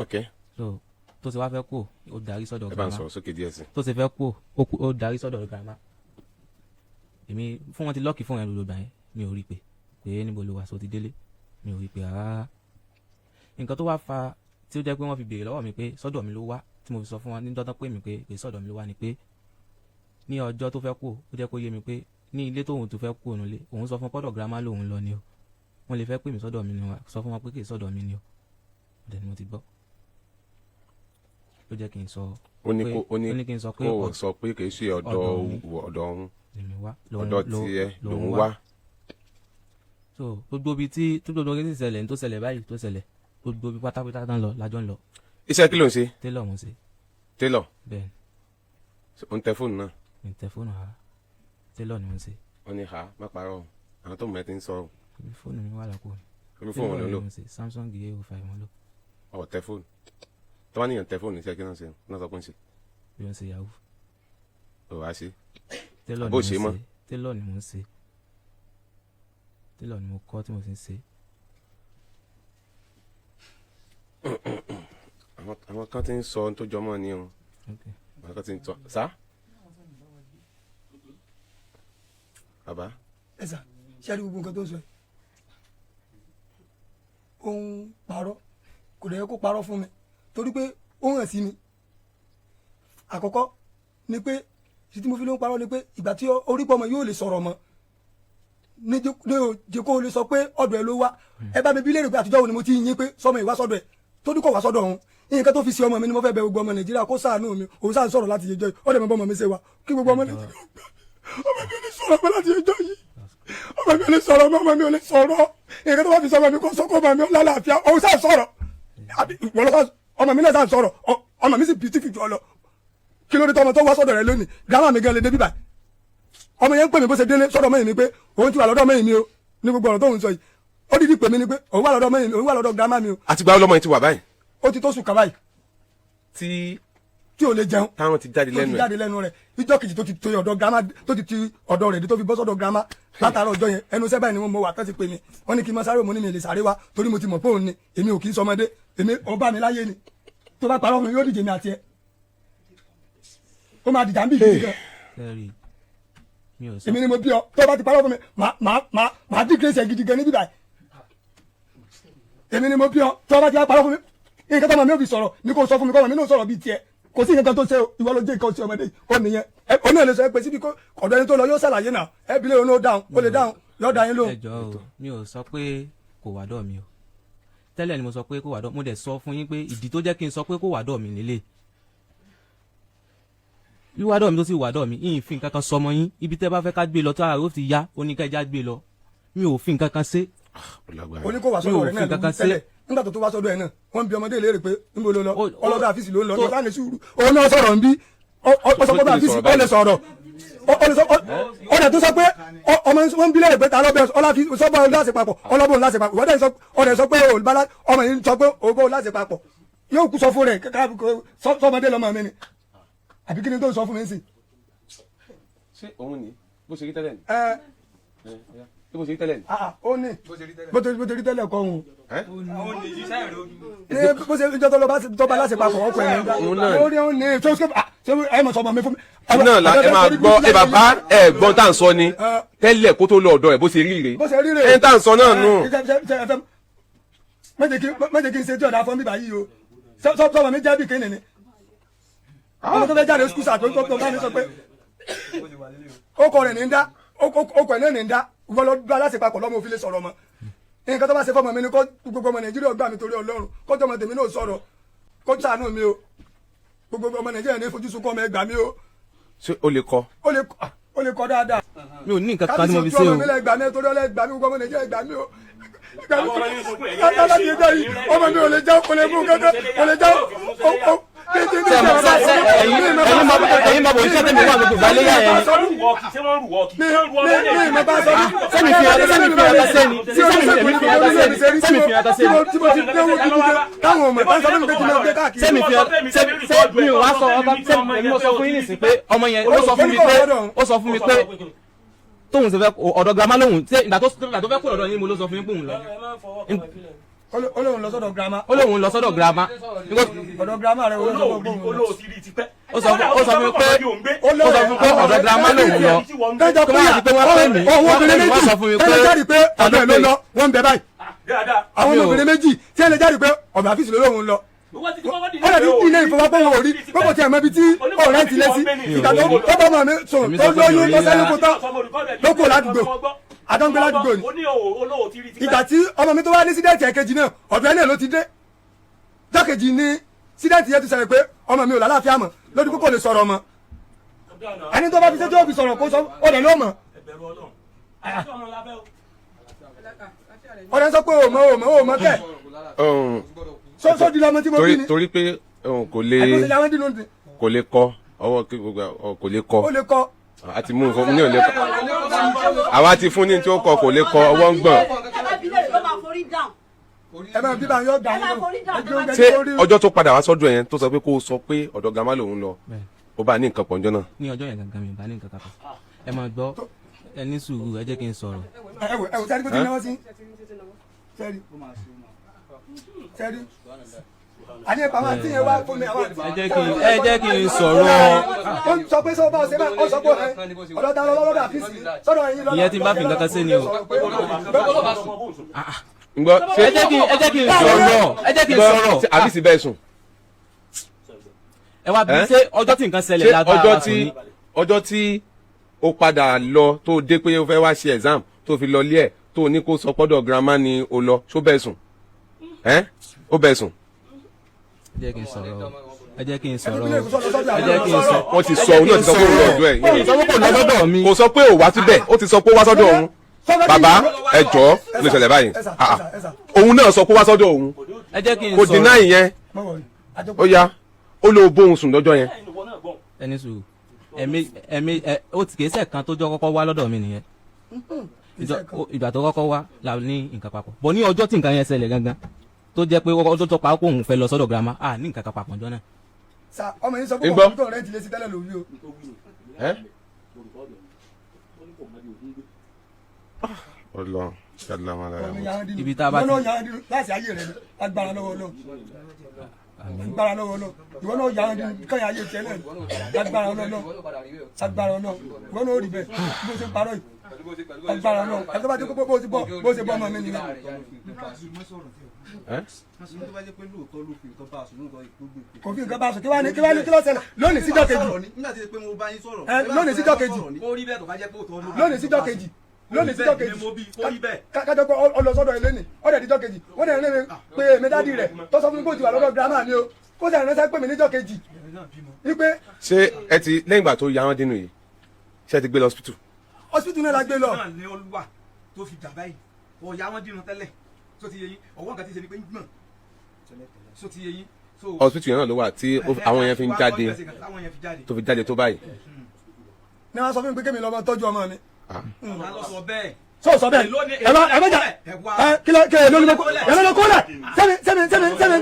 Ok. So tó ṣe wá fẹ́ kú, ó darí sọ́dọ̀ Ẹ bá ń grandma. sọ̀rọ̀ sókè díẹ̀ sí. Tó ṣe fẹ́ kú, ó darí sọ́dọ̀ grandma. Èmi fún wọn ti lock fún yẹn lòlò gbà yẹn, mi ò rí pé pé níbo ló wà, so ti délé, mi ò rí pé rárá. Nǹkan tó wá fa tí ó jẹ́ pé wọ́n fi béèrè lọ́wọ́ mi pé sọ́dọ̀ mi ló wá, tí mo fi sọ fún wọn ní dandan pé mi pé sọ́dọ̀ mi ló wá, ni pé ní ọjọ́ tó fẹ́ kú, ó jẹ́ kó yé mi pé ní ilé tóun tó fẹ́ kú òun lé, òun sọ fún pọ́dọ̀ grandma lòun lọ ni o. Wọ́n lè fẹ́ pè mí sọ́dọ̀ mi ni, wọ́n sọ fún wọn pé kì í sọ́dọ̀ mi ni o. Ọ̀dẹ̀ ni mo ti gbọ́, ló jẹ́ kí n sọ Ó ní pé kó ó ní ó ní kí n sọ pé kó o sọ pé kì í ṣe ọ̀dọ̀ ọ̀dọ̀ mi. Ọ̀dọ̀ òun. Lèmi wá. Ọ̀dọ̀ tiẹ̀ lòun wá. So gbogbo ibi tí tó gbogbo ibi tí ṣẹlẹ̀ tó ṣẹlẹ̀ báyìí, tó ṣẹlẹ̀, gbogbo ibi pátápátá tán lọ lájọ́ ń lọ. Iṣẹ́ kí ló ń ṣe? Tailor mo ṣe. Tailor? Bẹ́ẹ̀. Ó ń tẹ fóònù náà? Ni tẹ fóònù rárá, tailor ni mo ṣe. Wọ́n ní ha má parọ́ o, àwọn tó mọ̀ ẹ́ ti ń sọ o. Ibi fóònù mi wà lápò mi. Orí fóònù ló ń lò? Tailor ni mo ṣe, Samsung A05 mo lò. Ọ̀ tẹ fóònù tó bá níyàn tẹ fóònù, iṣẹ́ kí náà ṣe náà sọ pé ń ṣe? Bí wọ́n ṣe yahoo. Ò wá ṣe. Tailor ni Àbó mo ṣe mọ́? ṣe, tailor ni mo ń ṣe, tailor ni mo kọ́ tí mo sì ń ṣe. Àwọn kan ti ń sọ ohun tó jọmọ́ ni o. Okay. Àwọn kan ti ń sọ sá. Bàbá. Ẹ sà, ṣe àrí gbogbo nǹkan tó ń sọ yìí, ó ń parọ́, kò dẹ̀ yẹ kó parọ́ fún mi torí pé ó hàn sí mi. Àkọ́kọ́ ni pé títí mo fi ló ń parọ́ ni pé ìgbà tí orí pọ̀ mọ́ yóò lè sọ̀rọ̀ mọ́ ní o jẹ́ kó o lè sọ pé ọ̀dọ̀ ẹ ló wá. Ẹ bá mi bí léèrè pé àtijọ́ wo ni mo ti ń yín pé sọmọ ìwá sọ́dọ̀ ẹ tó ní kò wá sọ́dọ̀ òun. Nǹkan tó fi ṣe ọmọ mi ni mo fẹ́ bẹ gbogbo ọmọ Nàìjíríà kó ṣàánú mi. Òun ṣáà ń sọ̀rọ̀ láti yẹjọ́ yìí, ó dẹ̀ mọ bọ́mọ mi ṣe wà. Kí gbogbo ọmọ Nàìjíríà gbà mí, ọmọ mi ò lè sọ̀rọ̀ mọ́ láti yẹjọ́ yìí, ọmọ mi ò lè sọ̀rọ̀ mọ́, ọmọ mi ò lè sọ̀rọ̀. Nǹkan tó bá fi sọ ọmọ mi kó sọ kó ọmọ mi ó lálàáfíà. Òun ṣáà sọ̀rọ̀ àbí wọ́n lọ, ọmọ mi náà ṣáà sọ̀rọ̀, ọmọ mi sì beautiful jù ọ lọ. Kí ló dé tọmọ tó wá sọ́dọ̀ rẹ lónìí? Grandma mi gan lè dé bíbà. Ọmọ yẹn ń pè mí bó ṣe délé sọ́dọ̀ mẹ́yìn mi pé òun ti wà lọ́dọ̀ mẹ́yìn mi o. Ní gbogbo ọ̀rọ̀ tóun sọ yìí, ó dídí pè mí ni pé òun wà lọ́dọ̀ mẹ́yìn mi, òun wà lọ́dọ̀ grandma mi o. Àti gba ọlọ́mọ yìí ti wà báyìí? Ó ti tó sùn kàbáyì. Tí Tí ò lè jẹun. Táwọn ti jáde Tó ti lẹ́nu ẹ̀. jáde lẹ́nu rẹ̀. Ìjọ́ kejì tó ti tó ọ̀dọ̀ grandma, tó ti ti ọ̀dọ̀ rẹ̀ dé, tó fi bọ́ sọ́dọ̀ grandma látàárọ̀ ọjọ́ yẹn, ẹnu sẹ́bà ni mo wà tó ti pè mí. Wọ́n ní kí n máa sáré, mo ní mi lè sáré wá torí mo ti mọ̀ pé òun ni. Èmi ò kì í sọmọdé, èmi ọba mi láyé ni. Tó bá parọ́ fún mi, yóò díje mi àti ẹ, ó máa dìjà ń bì gidi gan. Sẹ́ẹ̀rì mi ò sọ. Èmi ni mo bí ọ. Tó bá ti parọ́ fún mi, màá dí grace ẹ gidi gan níbí báyìí. Èmi ni mo bí ọ. Tí wọ́n bá ti wá parọ́ fún mi, nǹkan tó ọmọ mi ò fi sọ̀rọ̀ ni kò sọ fún mi, kọ́ ọmọ mi náà sọ̀rọ̀ bíi tiẹ̀. Kò sí nǹkan tó ṣe o, ìwọ ló jẹ́ nǹkan sí ọmọdé yìí. Ó nìyẹn. Ó náà lè sọ pé síbi kó ọ̀dọ̀ ẹni tó lọ yóò ṣàlàyé náà. Ẹ bí lè ó dáhùn, ó lè dáhùn, yóò dá yín lóhùn. Ẹ jọ̀ọ́ o, mi ò sọ pé kò wá dọ̀ mi o. Tẹ́lẹ̀ ni mo sọ pé kò wá dọ̀. Mo dẹ̀ sọ fún yín pé ìdí tó jẹ́ kí n sọ pé kò wá dọ̀ mi lélẹ̀, wíwá dọ̀ mi tó sì wá dọ̀ mi, yìí fi nǹkan kan sọmọ yín. Ibi tẹ́ bá fẹ́ ká gbé lọ tó ara ó ti yá, ó ní kẹjá gbé lọ. Mi ò fi nǹkan kan ṣe. Ó ní kó wá Mi sọ́dọ̀ ò rẹ̀ fi náà nǹkan kan ló wí tẹ́lẹ̀. Nígbà tó tó wá sọ́dọ̀ ẹ̀ náà, wọ́n ń bi ọmọdé léèrè pé níbo ló lọ. Ọlọ́dọ̀ àfíìsì ló ń lọ. Nígbà ní sùúrù, òun náà sọ̀rọ̀ ń bí ó sọ pé àfíìsì ó lè sọ̀rọ̀. Ó lè sọ ó dẹ̀ tó sọ pé ọmọ wọn ń bi léèrè pé ta lọ́bẹ̀ sọ́bọ̀ láṣẹ papọ̀, ọlọ́bọ̀ láṣẹ papọ̀. Ìwọ́dẹ̀ sọ ọ̀dẹ̀ sọ pé olùbálá ọmọ yìí sọ pé òbó láṣẹ papọ̀, yóò kú sọ fún rẹ̀ sọmọdé lọmọ mi ni àbí kí ni tó ń sọ fún mi sí. Ṣé òun ni bó ṣe rí tẹ́lẹ̀ ni? Ẹ. Ṣé bó ṣe rí tẹ́lẹ̀ ni? Ah, ah, ó ní bó ti rí tẹ́lẹ̀ kọ́ òun. Ẹ́? Ní bó ṣe ìjọ tó lọ bá tó bá láṣẹ papọ̀ ọkọ̀ ẹ̀ Òun náà. ó ní ó ní tó ṣe ah, ṣé ẹ mọ̀ sọmọ mi fún mi. Náà la ẹ máa gbọ́ ẹ bàbá ẹ gbọ́n tá à ń sọ ni tẹ́lẹ̀ kó tó lọ ọ̀dọ̀ ẹ̀ bó ṣe rí rèé. Bó ṣe rí rèé. Ẹ tá à ń sọ náà nù. Ẹ, má jẹ́ kí n ṣe tí ọ̀dà fún mi báyìí o. Sọmọ mi jẹ́ bí kéènì ni ọmọ tó fẹ́ jáde skul sáà tó tó bá mi sọ pé ó kọ rẹ̀ ní ń dá ó kọ ẹ̀ náà ní ń dá. Wọ́n lọ bá láṣẹ papọ̀ lọ́mọ òfin lè sọ̀rọ̀ mọ́. Nǹkan tó bá ṣe fọmọ mi ni kó gbogbo ọmọ Nàìjíríà gbà mí torí Ọlọ́run, kó tọmọ tèmi náà sọ̀rọ̀, kó ṣàánú mi o. Gbogbo ọmọ Nàìjíríà ní fojú sunkún ọmọ, ẹ gbà mí o. Ṣé o lè kọ? Ó lè kọ dáadáa. Mi ò ní nǹkan kan tí mo fi Kábíyèsí ṣe ojú o. ọmọ mi lẹ gbà mí torí ọlẹ gbà mí. Gbogbo ọmọ Nàìjíríà gbà mí o. Gbà mí láti ẹjọ́ yìí, ọmọ mi ò lè jẹ́, kò lè mú kankan, kò lè jẹ́ ó Ẹ̀yin mọ bò iṣẹ́ tẹ̀mí wà gbogbo ìgbàlẹ̀ yà yẹn. Mi ma bá sọ ní. Sẹ́mi fi ọ̀tá sẹ́ni, sẹ́mi fi ọ̀tá sẹ́ni, sẹ́mi fi ọ̀tá sẹ́ni. Tí mo ti déwó gidi gan táwọn ọmọ ìbá sọ fún mi pé kí n máa gbé káàkiri. Sẹ́mi fi ọ̀tá sẹ́ mi ò wá sọ ọba sẹ́mi. Èmi mo sọ fún yín nísìn pé ọmọ yẹn ó sọ fún mi pé tóun ṣe fẹ́ ọ̀dọ̀ girama lóhùn. Ṣé ìgbà tó fẹ́ kó ọ̀dọ̀ yín mo ló sọ fún yín pé òun lọ? Ó lóun lọ sọ́dọ̀ girama. Ó lóun lọ sọ́dọ̀ girama. Ọ̀dọ̀ girama rẹ̀ wọ́n lọ sọ́dọ̀ gbóhùn. Ó sọ fún mi pé ọ̀dọ̀ girama lòun lọ. Tẹ́jọ́ Tó bá di pé wọ́n pè mí, owó wọ́n pè obìnrin mí, wọ́n méjì sọ fún mi pé tẹ́lẹ̀ jáde pé ọ̀dọ̀ ẹ̀ ló lọ, wọ́n ń bẹ báyìí. Àwọn obìnrin méjì tí ẹ lè jáde pé ọ̀dọ̀ àfíìsì ló lóun lọ, ó lè ní ilé ìfowópamọ́ ò rí pé kò tiẹ̀ mọ ibi tí ọ̀rẹ́ ti lé sí. Ìgbà tó bá ọmọ mi sùn tó lóyún tó sẹ́yìn kó tán ló kò ládùúgbò àdángbé ládùúgbò ni. Ìgbà tí ọmọ mi tó wá ní sídẹ̀ẹ̀tì ẹ̀kejì náà, ọ̀dọ̀ ẹ̀ náà ló ti dé. Jọ́kejì ní sídẹ̀ẹ̀tì yẹn ti sọ̀rọ̀ pé ọmọ mi ò lálàáfíà mọ́ lórí kókò lè sọ̀rọ̀ mọ́. Ẹni tó bá fi ṣẹ́jọ́ òfin sọ̀rọ̀ kó sọ ọ̀dẹ̀ ló mọ̀. Ọ̀dẹ̀ sọ pé òmò òmò òmò kẹ̀ sọ́ọ́ di lọmọ tí mo bí Torí ni. Torí pé kò lè Àìkú sí làwọn dínú ni. Kò lè kọ ọwọ́ kí gbogbo kò lè kọ. Ó lè kọ. Àti mú nǹkan ní ò lè kọ. Àwa ti fún ní tí ó kọ, kò lè kọ, ọwọ́ ń gbọ̀n. Ẹ máa bíbá yóò dà yín lóhùn. Ṣé ọjọ́ tó padà wá sọ́dọ̀ yẹn tó sọ pé kó o sọ pé ọ̀dọ̀ girama lòun lọ, ó bá ní nǹkan pọ̀ njọ́ náà? Ní ọjọ́ yẹn gangan, mi ò bá ní nǹkan kan pọ̀. Ẹ máa gbọ́, ẹ ní sùúrù, ẹ jẹ́ kí n sọ̀rọ̀. Ẹ wò sẹ́ni kó ti náwó sí sẹ́ni sẹ́ni àní ẹ̀pà àwọn àti yẹn wá fún mi àwọn àti. Ẹ jẹ́ kí n sọ̀rọ̀. Ó ń sọ pé sọ bá ọ̀sẹ̀ báyìí, ó sọ pé ọ̀dọ̀ ta lọ lọ́dọ̀ àfíìsì sọ́dọ̀ yín lọ́dọ̀. Ìyẹn tí n bá fi nǹkan kan sí ni o. Ngbọ́ ṣé Ẹ jẹ́ kí n sọ̀rọ̀, ẹ jẹ́ kí n sọ̀rọ̀. Ṣé àbísí bẹ́ẹ̀ sùn? Ẹ wá bí Ẹ́? ṣé ọjọ́ tí nǹkan ṣẹlẹ̀ Ṣé lágbára ọjọ́ wa tí sùn ni? Ọjọ́ tí ó padà lọ tó dé pé ó fẹ́ wá ṣe exam tó fi lọ lé ẹ̀ tó ní kó sọ pọ́dọ̀ girama ni ó lọ, ṣó bẹ́ẹ̀ sùn? Ẹ́ ó bẹ́ẹ̀ sùn? Ẹ jẹ́ kí n sọ̀rọ̀ o. Ẹ jẹ́ kí n sọ̀rọ̀ o. Ẹ jẹ́ kí n sọ. Wọ́n ti sọ, òun náà ti sọ pé òun lọ́dọ̀ ẹ̀. Kò sọ pé kò lọ sọ́dọ̀ mi. Kò sọ pé ò wá síbẹ̀, ó ti sọ pé ó wá sọ́dọ̀ òun. Bàbá, ẹ jọ̀ọ́, ló ṣẹlẹ̀ báyìí. Ah, ah. Òun náà sọ pé ó wá sọ́dọ̀ òun. Ẹ jẹ́ kí n Kò sọ̀rọ̀. deny yẹn. Ó yá, ó lọ bóun sùn lọ́jọ́ yẹn. Ẹni sùúrù, ẹ̀mí ẹ̀mí ẹ ó ti kìí ṣe kan tó jọ kọ́kọ́ wá lọ́dọ̀ mi nìyẹn. Ìgbà tó kọ́kọ́ wá la ní nǹkan papọ̀ bọ̀. Ní ọjọ́ tí nǹkan yẹn ṣẹlẹ̀ gangan tó jẹ́ pé ọjọ́ tó pa ó kó òun fẹ́ lọ sọ́dọ̀ girama, à ní nǹkan kan papọ̀ jọ náà. Sa ọmọ yín sọ pé Ń gbọ́? kò tó rẹ̀ ti lé sí tẹ́lẹ̀ lórí o. Ẹ́? Ọlọ́run ṣàlámà lára Ọmọ wọn. yàrá dínú. Ibi tá a bá Ìwọ náà ti- yàrá dínú láti ayé rẹ ni agbára lọ́wọ́ Ọlọ́run, agbára lọ́wọ́ Ọlọ́run. Ìwọ náà yàrá dínú kọ́yà ayé tiẹ̀ náà ni agbára Ọlọ́run, agbára Ọlọ́run. Ìwọ náà ó rí bẹ́ẹ̀ bó ṣe ń parọ́ yìí, agbára Ọlọ́run. Àti tó bá ti kó bó ṣe bọ́ ọmọ mi nìyẹn. Ẹ́? Tó bá jẹ́ pé lóòótọ́ ló fi nǹkan bá a sùn lóòótọ́ gbogbo ìpè. Kò fi nǹkan bá a sùn. Kí wá ní kí ló ṣẹlẹ̀ lónìí síjọ́ kejì? Nígbà tí pé mo bá yín sọ̀rọ̀. Ẹ, lónìí síjọ́ kejì. Kó rí bẹ́ẹ̀ tó bá jẹ́ pé òótọ́ ló. Lónìí síjọ́ kejì, lónìí síjọ́ kejì. Mo bí kó rí bẹ́ẹ̀. Kájọ pé ọ lọ sọ́dọ̀ ilé ni ọ̀dẹ̀ díjọ́ kejì, wọ́n dẹ̀ rẹ́ pé èmi daddy rẹ̀ tó sọ fún mi pé ó ti wà lọ́dọ̀ grandma mi o, kó sì ránṣẹ́ pé mi níjọ́ kejì wípé Ṣé ẹ ti lẹ́yìn ìgbà tó ya wọ́n dínú yìí, ṣé ẹ ti gbé lọ hospital? Hospital náà la gbé lọ. Náà ni olúwa tó fi dà báyìí, ọ̀ya wọn dínú tẹ́lẹ̀ tó ti yé yín, ọwọ́ nǹkan ti ṣe ni pé ń gbọ̀n tó ti yé yín. So Hospital yẹn náà ló wà tí àwọn yẹn fi ń jáde? Àwọn yẹn fi jáde. Tó fi jáde tó báyìí? Ní wọ́n sọ fún mi pé kémi lọ́mọ tọ́jú ọmọ mi. Ta ló sọ bẹ́ẹ̀? Sọ sọ bẹ́ẹ̀. Ẹ má jà ẹ. Kí ló kí ló ló ẹ ló kó lẹ̀? Sẹ́mi kò 40,000 lẹ̀ ni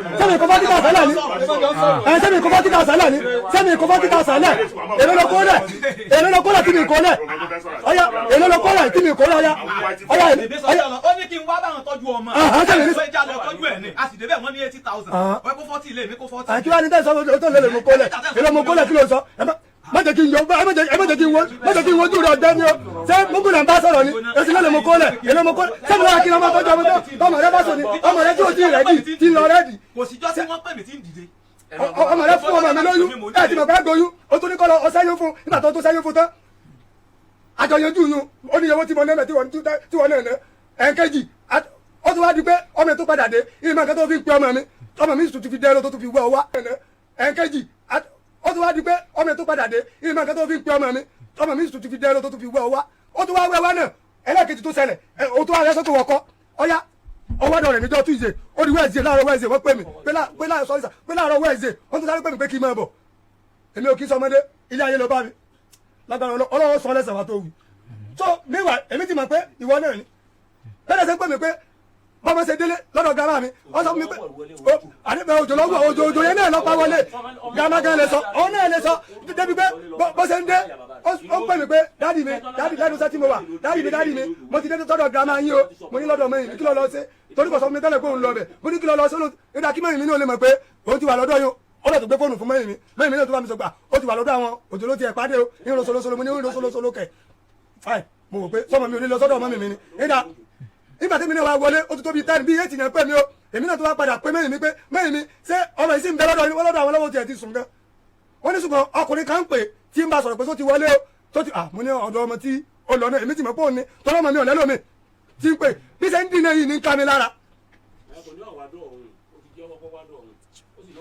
ẹ. Sẹ́mi kò 40,000 lẹ̀ ni. Sẹ́mi kò 40,000 lẹ̀. Èló ló kó lẹ̀? Èló ló kó lẹ̀ tí mi kó lẹ̀? Ọ̀ya, èló ló kó lẹ̀ tí mi kó lẹ̀? Ọ̀ya, ọ̀ya. Èmi sọ Ọ̀ya. bẹ́ẹ̀ lọ, ó ní kí n wá báwọn tọ́jú ọmọ. Ah, ah, Ó já lọ tọ́jú ẹ̀ ní a sì débẹ̀, wọ́n ní 80,000. Wọ́n kó 40 ilé mi, kó 40. Àti wá ní tẹ̀sán tó lè mú kó lẹ̀. Èló mú kó lẹ̀? Kí ló sọ? Ẹ má jẹ́ kí n yọ, ẹ má jẹ́ kí n wojú rẹ̀. Ọ̀gbẹ́ni o, ṣé mugu náà ń bá sọ̀rọ̀ ni? Èsì ló lè mú kó lẹ̀. Èló mú kó lẹ̀? Sẹ́mi lára kí n máa tọ́jú ọmọ tó tọmọ rẹ bá sùn ni? Ọmọ rẹ tí o ti ready, tí ń lọ ready. Kò síjọ́ tí wọ́n pè mí tí ń dìde. Ọmọ rẹ fún ọmọ mi lóyún, ẹ ti mọ̀ pé gboyún, o tún ní kọ́ lọ ọsẹ́yún fún. Nígbà tó sẹ́yún fún tán, àjọyọ̀jú yún, ó ní owó tí mo nẹ́mẹ̀ tí wọ́n náà ná. Ẹ̀ẹ́kejì, ó tún wá di pé ọmọ mi tó padà dé, ìmọ̀ nǹkan tó fi ń pe ọmọ mi, ọmọ mi tún ti fi dẹ́rọ tó tún fi wọ́ ọ wá. Ẹ̀ẹ́kejì, ó tún wá di pé ọmọ mi tó padà dé, ìmọ̀ nǹkan tó fi ń pe ọmọ mi, ọmọ mi tún ti fi dẹ́rọ tó tún fi wọ́ ọ wá. Ó tún wá wẹ́ wá náà. Ẹlẹ́ẹ̀kejì tó ṣẹlẹ̀, ó tún wá rẹ́ sọ́tò wọ̀kọ́ ọ̀yá ọwọ́dọ̀ rẹ̀ níjọ́ Tuesday. Ó di Wednesday, láàárọ̀ Wednesday, wọ́n pè mí pé láàárọ̀, sorry sir, pé láàárọ̀ Wednesday, wọ́n tún sáré pè mí pé kí n máa bọ̀. Èmi ò kí sọmọdé ilé ayé ló bá mi lágbára. Ọlọ́wọ́ sọ lẹ́sẹ̀ wa tó wù. So meanwhile, èmi ti mọ̀ pé ìwọ náà ni. Bẹ́ẹ̀ ṣe ń pè mí pé bọ́mọ ṣe délé lọ́dọ̀ grandma mi, wọ́n sọ fún mi pé àdébẹ̀ òjò lọ́wọ́ òjò yẹn náà lọ́pàá wọlé. Grandma gan lè sọ, òun náà lè sọ débi pé bó ṣe ń dé, ó ń pè mí pé daddy mi, daddy, lẹ́nu iṣẹ́ tí mo wà, daddy mi, daddy mi, mo ti dé sọ́dọ̀ grandma yín o. Mo ní lọ́dọ̀ mẹ́yìn mi, kí ló lọ ṣe? Torí kò sọ fún mi tẹ́lẹ̀ pé òun lọ bẹ̀. Mo ní kí ló lọ ṣe? Ó kí mẹ́yìn mi ní ò lè mọ̀ pé òun ti wà lọ́dọ̀ yín. Ó lọ tó gbé fóònù fún mẹ́yìn mi. Mẹ́yìn mi náà tó bá mi sọ gbà ó ti wà lọ́dọ̀ àwọn, òjò ló ti ẹ̀ pàdé o, ìrìn solosolo. Mo ní ìrìn solosolo kẹ̀. Fine, mo wò pé sọmọ mi ò ní lọ sọ́dọ̀ ọmọ mi mi ni ìdá. Nígbà tí mi náà wá wọlé, ó ti tó bíi 10, bíi 8 náà pé mi o. Èmi náà tó wá padà pé mẹ́yìn mi pé mẹ́yìn mi, ṣé ọmọ yìí sì ń bẹ lọ́dọ̀ lọ́dọ̀ àwọn lọ́wọ́ tiẹ̀ ti sùn gan? Wọ́n ní ṣùgbọ́n ọkùnrin kan ń pè tí ń bá sọ̀rọ̀ pé tó ti wọlé o, tó ti à. Mo ní ọ̀dọ̀ ọmọ tí ó lọ náà, èmi ti mọ̀ pé òun ni tọ́lọ́mọ mi ò lẹ́lòmí tí ń pè bí ṣe ń dín náà yìí ní ká mi lára.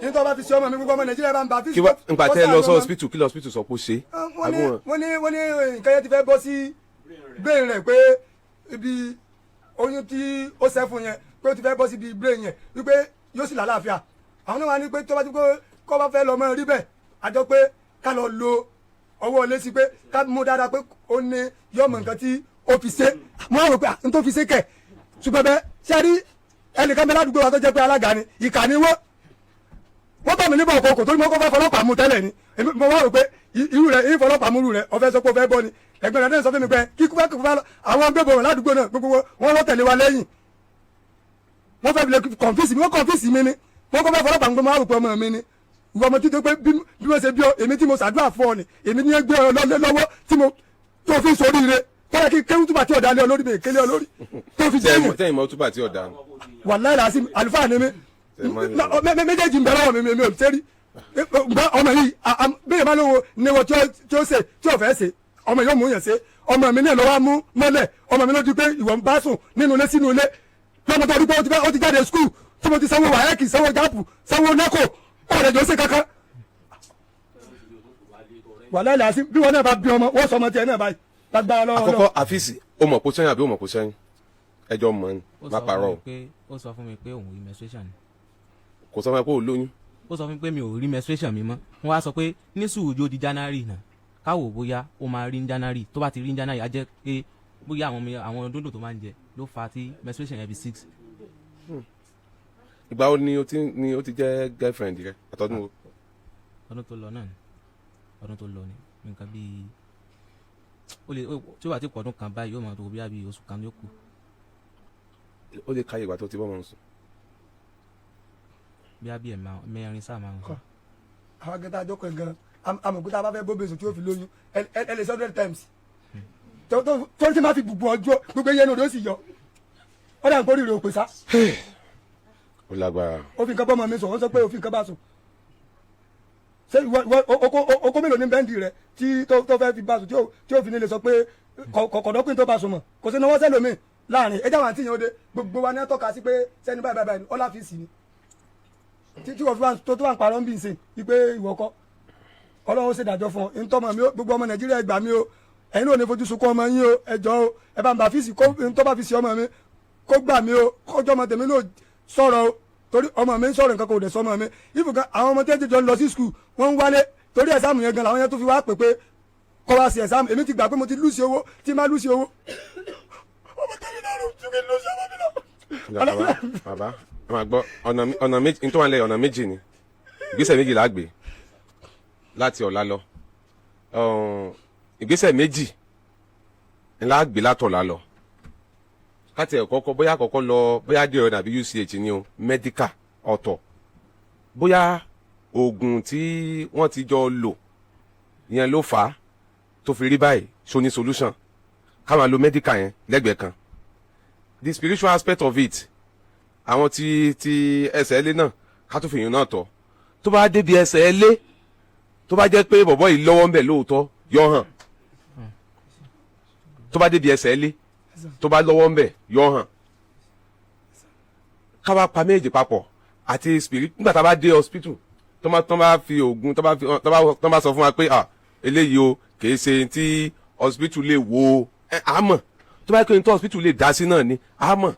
Nítorí bá fi ṣe ọmọ mi, gbogbo ọmọ Nàìjíríà bá ń bá fi. Kí wá nígbà tẹ́ ẹ lọ sí hospital, kí lọ hospital sọ pé ó ṣe? Wọ́n ní nǹkan yẹn ti fẹ́ bọ́ sí brain rẹ̀, pé ibi oyún tí ó ṣẹ́ fún yẹn, pé ó ti fẹ́ bọ́ sí ibi brain yẹn, wípé yóò sì lálàáfíà. Àwọn náà wà ní pé tó bá ti kó bá fẹ́ lọ mọ́ rí bẹ́ẹ̀, àjọ pé ká lọ lo ọwọ́ ilé sí, pé ká mú dáadáa, pé ó ní yọmọ nǹkan tí ó fi ṣe. Mo á rò pé n tó fi ṣe kẹ̀. Ṣùgbọ́n bẹ́ẹ̀ ṣe rí ẹnìkan bẹ́ẹ̀ ládùúgbò wa tó jẹ́ pé alága ni, ìkà ni wọ́n. Wọ́n bá mi níbọ̀ kòkò torí mo kọ́ fẹ́ fọlọ́pàá mú tẹ́lẹ̀ ni. Mo wá rò pé irú rẹ̀ ìfọlọ́pàá mú irú rẹ̀, ọ̀fẹ́ sọ pé ó fẹ́ bọ́ ni. Ẹgbẹ́ rẹ̀ náà sọ fún mi pé kíkú fẹ́ kúkú fẹ́ lọ. Àwọn gbébọn ládùúgbò náà, gbogbo wọn lọ tẹ̀lé wa lẹ́yìn. Wọ́n fẹ́ fi lè confuse mi, wọ́n confuse mi ni. Wọ́n kọ́ fẹ́ fọlọ́pàá mú pé mo wá rò pé ọmọ mi ni ìwọ, ọmọ títí pé bí wọ́n ṣe bí ọ, èmi tí mo ṣàdúrà fún ọ ni, èmi ní gbé ọ lọ́wọ́ tí mo tó fi sóríire tọ́lá kí kéwú túbà tí ọ̀dà lé ọ lórí mi, kéle ọ lórí tó fi jẹ́ yẹn. Tẹ́yìn mọ́ túbà tí ọ̀dà. Wàláhì làásì, àlùfáà ni mí. Méjèèjì ń bẹ lọ́wọ́ mi, mi ò sẹ́rí ọmọ yìí. Bẹ́ẹ̀ bá lówó níwọ̀ tí ó ṣe tí ò fẹ́ ṣe, ọmọ yóò mú yẹn ṣe. Ọmọ mi náà lọ́wọ́ mú mọ́lẹ̀. Ọmọ mi ló di pé ìwọ ń bá sùn nínú ilé sínú ilé lọ́mọ tó rí pé ó ti jáde school, tí mo ti sanwó WAEC, sanwó JAMB, sanwó NECO, ọ̀rẹ́ jọ ṣe kankan. Wàláhì làásì, bí wọn náà bá bí ọmọ, wọ́n sọ ọmọ tiẹ̀ náà báyìí lágbára lọ́wọ́. Àkọ́kọ́, àfíìsì, ó mọ̀ kó sẹ́yìn àbí ó mọ̀ kó sẹ́yìn? Ẹjọ́ mọ̀ ni. Ó má sọ parọ́ fún o. mi pé, ó sọ fún mi pé òun rí menstruation ni. Kò sọ fún ẹ pé ó lóyún? Ó sọ fún mi pé mi ò rí menstruation mi mọ́. Wọ́n wá sọ pé ní sùúrù, di January náà, káwò bóyá ó máa rí ní January. Tó bá ti rí ní January, á jẹ́ pé bóyá àwọn àwọn dúndùn tó máa ń jẹ ló fa tí menstruation yẹn fi six. Ìgbà wo ni ó ti jẹ́ girlfriend rẹ? Àtọ́dún wo? Ọdún tó lọ náà ni, ọdún tó lọ ni. Nǹkan bíi ó lè tí ó bá ti pọ̀ ọdún kan báyìí, yóò máa tó bí i oṣù kan yóò kù. Ó lè káyè ìgbà tó ti bọ́ mọ́ sùn? Bí i ẹ̀ mẹ́rin sáà márùn Kọ́. Àwọn akẹta àjọkọ̀ ẹ̀ gan, amọ̀kúta bá fẹ́ bóbe sùn tí ó fi lóyún, ẹ lè 100 times tó tí máa fi gbogbo ọjọ́ gbogbo yẹn ní ó sì yọ. Ó dà ń kórìíra òpè sá. Ó lágbára. Ó fi nǹkan bọ́ ọmọ mi sùn, ó sọ pé ó fi nǹkan bá sùn. Ṣé ìwọ ìwọ oko mélòó ní bẹ́ńdì rẹ tí tó fẹ́ fi bá sùn tí ó fi ní lè sọ pé kọ̀kọ̀dọ́pin tó bá sùn mọ̀ kò sí náwó sẹ́lómi láàrin ẹjẹ́ àwọn àti ìyẹn òde gbogbo wa ní tọ́ka sí pé sẹ́ni báyìí báyìí báyìí ọlá fi sì ni tí wọ́n fi wá tó wà ń parọ́ ń bí nsìn wípé ìwọ kọ́. Ọlọ́run ó ṣèdájọ́ fún ọ ntọ́mọ mi ó. Gbogbo ọmọ Nàìjíríà, ẹ gbà mí o. Ẹ̀yin náà ò ní fojú sunkún ọmọ yín o. Ẹ jọ̀ọ́ o, ẹ bá ń bá fíìsì kó ntọ́ bá fi sí ọmọ mi kó gbà mí o, kọjọ́ ọmọ tèmi náà sọ̀rọ̀ o, torí ọmọ mi ń sọ̀rọ̀, nǹkan kò dẹ̀ sọmọ mi ibùkún. Àwọn ọmọ tẹ́jú jọ ń lọ sí school, wọ́n ń wálé torí exam yẹn gan làwọn yẹn tó fi wá pè pé kọ́ wá sí exam. Èmi ti gbà pé mo ti lose owó tí má lose owó ọmọ tèmi náà ló tún kí n lose ọmọ mi lọ. Bàbá, bàbá, ẹ máa gbọ́ ọ̀nà méjì nítorí wọn lẹ ọ̀nà méjì ni ìgbésẹ̀ méjì la gbé láti ọ̀la lọ. Ìgbésẹ̀ méjì ńlá gbé látọ̀la lọ. Káti ẹ̀ kọ́kọ́ bóyá kọ́kọ́ lọ bóyá dé ọ̀nà àbí UCH ni o, medical ọ̀tọ̀, bóyá oògùn tí wọ́n ti jọ lò yẹn ló fà á tó fi rí báyìí. So ní solution, ká máa lo medical yẹn lẹ́gbẹ̀ẹ́ kan, the spiritual aspect of it, àwọn tí ẹsẹ̀ ẹlé náà, ká tó fi yín náà tọ̀. Tó bá débi ẹsẹ̀ ẹlé, tó bá jẹ́ pé bọ̀bọ́ yìí lọ́wọ́ ń bẹ̀ lóòótọ́, yọ hàn. Tó bá débi ẹsẹ̀ ẹlé, tó bá lọ́wọ́ ń bẹ̀, yọ hàn. Ká wá pa méjì papọ̀ àti spirit. Nígbà tá a bá dé hospital, tó bá fi oògùn, tó bá sọ fún wa pé, ah, eléyìí o, kìí ṣe tí hospital lè wo ẹ, á mọ̀. Tó bá yẹ pé ní tó hospital lè dá sí náà ni, á mọ̀.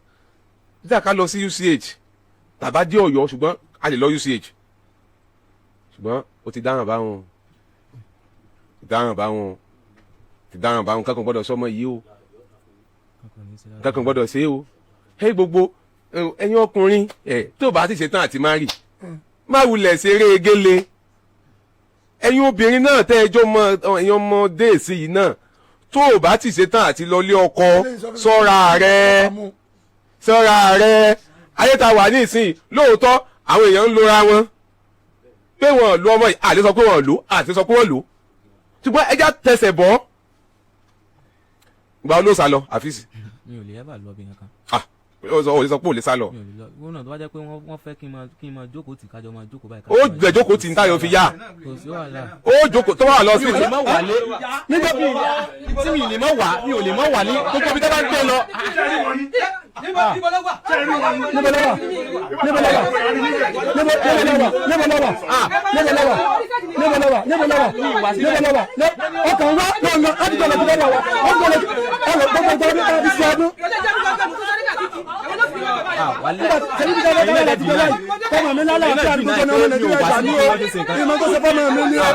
Nígbà ká lọ sí UCH tàbá dé Ọ̀yọ́, ṣùgbọ́n a lè lọ UCH, ṣùgbọ́n ó ti dáràn báwọn, ti dáràn báwọn, ti dáràn báwọn. Kankan gbọ́dọ̀ sọmọ yìí o. Kankan gbọ́dọ̀ ṣe o. Ẹ gbogbo ẹ̀yin ọkùnrin ẹ tó bá ti ṣetán àti má rì, má wulẹ̀ ṣeré gélé. Ẹ̀yin obìnrin náà tẹ́ ẹjọ́ mọ ẹ̀yin ọmọdé èsì yìí náà, tó o bá ti ṣetán àti lọlé ọkọ, ṣọ́ra rẹ, ṣọ́ra rẹ. Ayé ta wà ní ìsìn, lóòótọ́ àwọn èèyàn ń lora wọn pé wọn lo ọmọ yìí, àti sọ pé wọn lò, àti sọ pé wọn lò, ṣùgbọ́n ẹja tẹsẹ̀ bọ́. Ìgbà wo ló sá lọ àfíìsì? Mi ò lè ever lọ bí kankan. Ah, ó sọ, ó sọ pé ò lè sá lọ. Mi ò lè lọ. Wọn náà tó bá jẹ́ pé wọ́n fẹ́ kí n máa jókòó tì, kájọ máa jókòó báyìí. Ó gbẹ jókòó tì ní táyọ̀ fi yá. Kò sí wàhálà. Ó jókòó tó wà lọ sí. Mi ò lè mọ̀ wálé nígbà tí mi ì lè mọ̀ wá, mi ò lè mọ̀ wá ní gbogbo ibi tó bá ń gbé lọ. Níbo ló wà? Níbo ló wà? Níbo ló wà? Níbo ló wà? Níbo ló wà? Níbo ló wà? Níbo ló wà? Níbo ló wà? Níbo ló wà? Ọkàn wa lọ́nà láti gbọ́dọ̀ tó lọ́wọ́ wa ọgbọ́dọ̀ ẹ̀rọ gbogbo gbogbo ní káfí sí ọdún. Nígbà tẹ̀lé bí dáadáa dáadáa láti gbọ́dọ̀ yìí, kọ́mọ mi lálẹ́ àti àdúgbò ní ọmọ Nàìjíríà gbà mí o. Ìmọ̀ tó ṣe fọ́mọ mi ní o.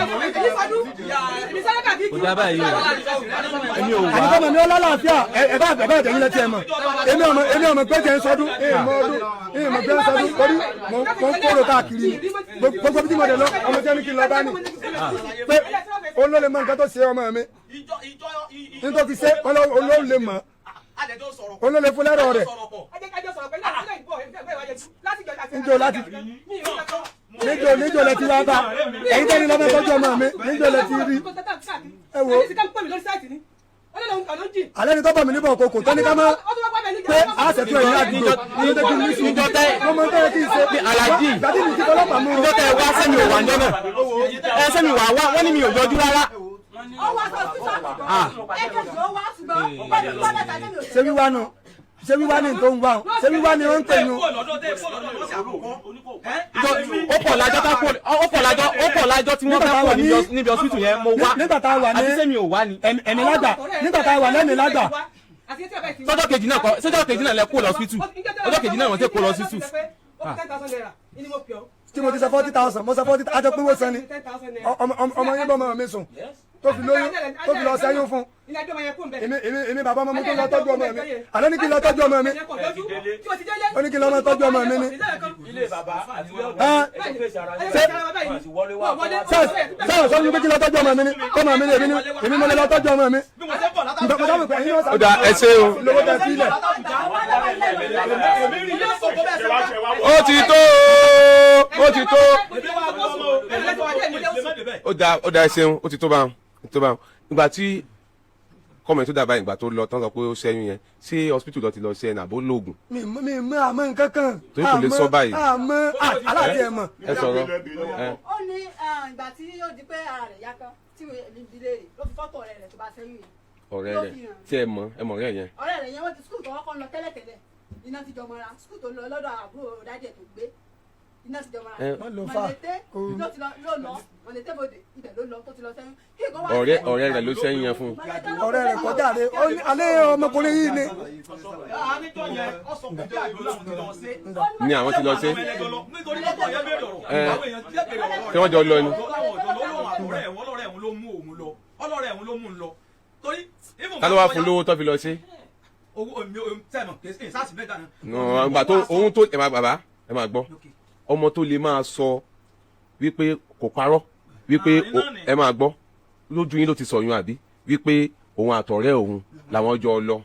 Kò dá báyìí o, èmi ò wá. Àti kọ́mọ mi ọlọ́láàfíà ẹ bá ẹ bá tẹ̀yìn lẹ́tí ẹ mọ̀. Èmi ọmọ pé tẹ̀ ń sọdún, èmi mọ ọdún, èmi mọ̀ pé ń sọdún torí mo ń kóró káàkiri gbogbo bí mo dẹ̀ lọ. Ọmọ tẹ́ni kí n lọ bá ní pé olóòlè mọ nǹkan tó ṣe ọmọ mi nítorí ṣe olóòlè mọ, olóòlè fún lẹ́rọ̀ rẹ̀ níjó láti níjó níjó lẹ ti wá bá ẹ̀yin tẹ́ni lọ́mọ tọ́jú ọmọ mi, níjó lẹ ti rí. Ẹ wo alẹ́ ni tọ́bọ̀ mi níbọ̀ kòkò tó ní ká má pé a ṣètò ẹ̀yìn àdúgbò ní tó kí n ní sùúrù. Mo mọ tó yẹ kí n ṣe. Alhaji. Gbàdí mi ti fọlọ́pàá mú. Níjọ́ tẹ wá sẹ́mi ò wá níjọ́ náà, ẹ sẹ́mi wà wá, wọ́n ní mi ò yọjú rárá. Ah. Ṣé wíwá nu? Ṣé wíwá ni tó ń wá o? Ṣé wíwá ni ó ń pè nu? Ó pọ̀ lájọ́ tá kò, ó pọ̀ lájọ́ tí wọ́n fẹ́ pọ̀ níbi hospital yẹn, mo wá. Nígbà tá a wà ní Àti sẹ́mi ò wá ni. ẹ̀mí lágbà, nígbà tá a wà lẹ́mí lágbà. Sọ́jọ́ kejì náà kọ́, sọ́jọ́ kejì náà lẹ kó lọ hospital, ọjọ́ kejì náà wọ́n ti kó lọ hospital. Tí mo ti sọ 40,000, mo sọ 40, àjọ pé wọ́n san ni. Ọmọ yín bọ́ ọmọ mi sùn tó fi lóyún, tó fi lọ sẹ́yún fún èmi. Bàbá ọmọ mi tó lọ tọ́jú ọmọ mi, àlọ́ ní kí n lọ tọ́jú ọmọ mi, ó ní kí n lọ máa tọ́jú ọmọ mi ni. Ẹ ṣé sọ fún mi pé kí n lọ tọ́jú ọmọ mi ni, ọmọ mi ni, èmi ni, èmi mo lè lọ tọ́jú ọmọ mi. Mo dábò pé ẹ̀yin náà Ó dà, ẹ ṣé o. lówó tẹ sílẹ̀. Ó ti tó o, ó ti tó. Ó dà, ó dà, ẹ ṣeun. Ó ti tó báwọn, ó ti tó báwọn. Ìgbà tí Kọ́mọ tó dàbá ìgbà tó lọ tán sọ pé ó ṣẹ́yún yẹn, ṣé hospital lọ ti lọ ṣe ẹ̀ nàbó lóògùn? Mi mọ àmọ́ nǹkan kan. Torí kò lè sọ báyìí. Àmọ́ aláàtì ẹ̀ mọ̀. Ẹ sọ̀rọ̀ ẹ. Ó ní ìgbà tí ó di pé ara rẹ̀ yá tán tí èmi bi léèrè, ló fi fọ́tò ọ̀rẹ́ rẹ̀ tó bá sẹ́yìn yìí. Ọ̀rẹ́ Ló rẹ̀ fi hàn. tí ẹ mọ̀, ẹ mọ̀ ọ̀rẹ́ yẹn? Ọ̀rẹ́ rẹ̀ yẹn, wọ́n ti school tó kọ́kọ́ lọ tẹ́lẹ̀tẹ́lẹ̀, iná ti jọ mọ́ra. School tó lọ lọ́dọ̀ àbúrò daddy ẹ̀ tó gbé, iná ti jọ mọ́ra. Wọ́n lọ fà. Mọ̀lẹ́tẹ́ ló ti lọ, ló lọ mọ̀lẹ́tẹ́ bòde, ibẹ̀ ló lọ tó ti lọ sẹ́yìn kí nǹkan wá. Ọ̀rẹ́ rẹ̀ ló ṣẹ́yún yẹn fún un? Mọ̀lẹ́tẹ́ ló Ọ̀rẹ́ rẹ̀ kọjá rẹ̀, ó ní alẹ́ ọmọkùnrin yìí ni. Àníjọ yẹn, ó sọ pé bí àjò làwọn ti lọ ṣe. Ní àwọn ti lọ ṣe. Nítorí lọ́pọ̀ yẹn béèrè ọ̀rọ̀. Àwọn èèyàn jẹ́ béèrè ọ̀rọ̀. Tí wọ́n jọ lọ ni. Láwọn ọ̀dọ́ lọ́wọ́ àtọ̀rẹ́ ẹ̀, wọ́n lọ́rẹ́ ẹ̀hún ló mú òun lọ, ọlọ́rẹ́ ẹ̀hún ló mú un lọ. Torí even Ta ló wá fún lówó tó fi lọ ṣe? Owó mi ò tẹ̀mọ̀ kì í sáàsì mẹ́ta náà. Nù, ìgbà tó ohun tó ẹ máa, bàbá, ẹ máa gbọ́, ọmọ tó lè máa sọ wípé kò parọ́ wípé ẹ máa gbọ́, lójú yín ló ti sọyún àbí, wípé òun àtọ̀rẹ́ òun làwọn jọ lọ,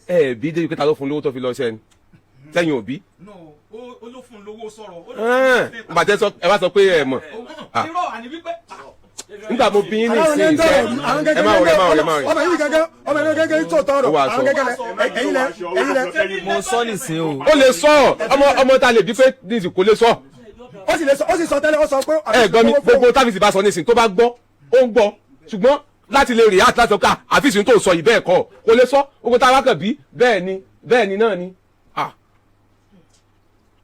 ẹ bí débi pé ta ló fún lówó tó fi lọ ṣẹ́ ni sẹ́yìn òbí? No, ó ló fún un lówó sọ̀rọ̀. Ó ló fún un. Bàtẹ́ sọ, ẹ bá sọ pé ẹ mọ̀. Ah. Irọ́ àní wípé. Nígbà mo bí yín ní Aláwọn ní ìsìn ń tọrọ, ìṣe àwọn ẹ má wọrẹ, ẹ má wọrẹ, ẹ má wọrẹ. Ọmọ yìí gẹ́gẹ́, ọmọ yìí gẹ́gẹ́ ń tó tọrọ. Ó wàá sọ. Àwọn gẹ́gẹ́ lẹ, ẹ̀yin lẹ, ẹ̀yin lẹ. Mo sọ nísìn o. Ó lè sọ ọmọ ta lè bí pé nísìn kò lè sọ. Ó sì lè sọ, ó sì sọ tẹ́lẹ̀, ó sọ pé. Ẹ gbọ́ mi, gbogbo táfíìsì bá sọ nísìn, tó bá gbọ́, ó ń gbọ́, ṣùgbọ́n láti lè react, láti sọ pé àfíìsì tó sọ yìí bẹ́ẹ̀ kọ́, kò lè sọ. Gbogbo tá a wá kàn bí bẹ́ẹ̀ ni, bẹ́ẹ̀ ni náà ni. Ah.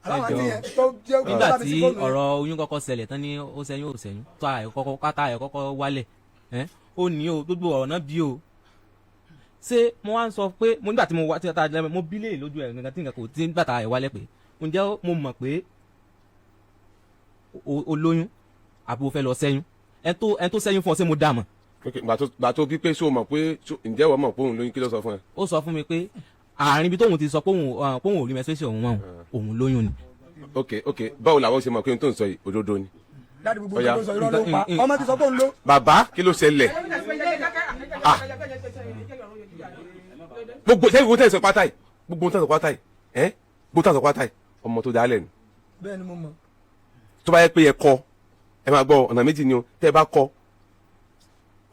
Aláwọn àti yẹn tó jẹ́ Nígbà tí ọ̀rọ̀ oyún kọ́kọ́ ṣẹlẹ̀ tán ní ó ṣẹ́yún, ó ṣẹ́yún tó àyè kọ́kọ́ kátà àyè kọ́kọ́ wálẹ̀ ẹ́, ó ní o gbogbo ọ̀rọ̀ náà bí o ṣé mo wá ń sọ pé mo nígbà tí mo wá tí ta mo bí lè lójú ẹ̀ gangan tí nǹkan kò tí nígbà tá àyè wálẹ̀ pé ǹjẹ́ mo mọ̀ pé o lóyún àbí o fẹ́ lọ ṣẹ́yún, ẹ̀ tó ṣẹ́yún fún ọ, ṣé mo dà mọ̀? Ok, gbà tó bí pé ṣó o mọ̀ pé ǹjẹ́ ìwọ mọ̀ pé òun lóyún, kí ló sọ fún ẹ? Ó sọ fún mi pé àárín ibi tóun ti sọ pé òun ò rí menstruation òun mọ́, òun lóyún ni. Ok, báwo làwọn ṣe mọ̀ pé ohun tó ń sọ yìí òdodo ni? Dáàdi, gbogbo Ọya. nǹkan tó sọ, irọ́ ló ń pa. Ọmọ ti sọ pé òun ló. Bàbá, kí ló ṣẹlẹ̀? Ah, gbogbo ṣé gbogbo tẹ̀ sọ pátá yìí, gbogbo tẹ̀ sọ pátá yìí, ẹ́ gbogbo tẹ̀ sọ pátá yìí, ọmọ tó dálẹ̀ ni. Bẹ́ẹ̀ ni mo mọ̀. Tó bá yẹ pé ẹ kọ, ẹ máa gbọ́, ọ̀nà méjì ni o. Tẹ́ ẹ bá kọ,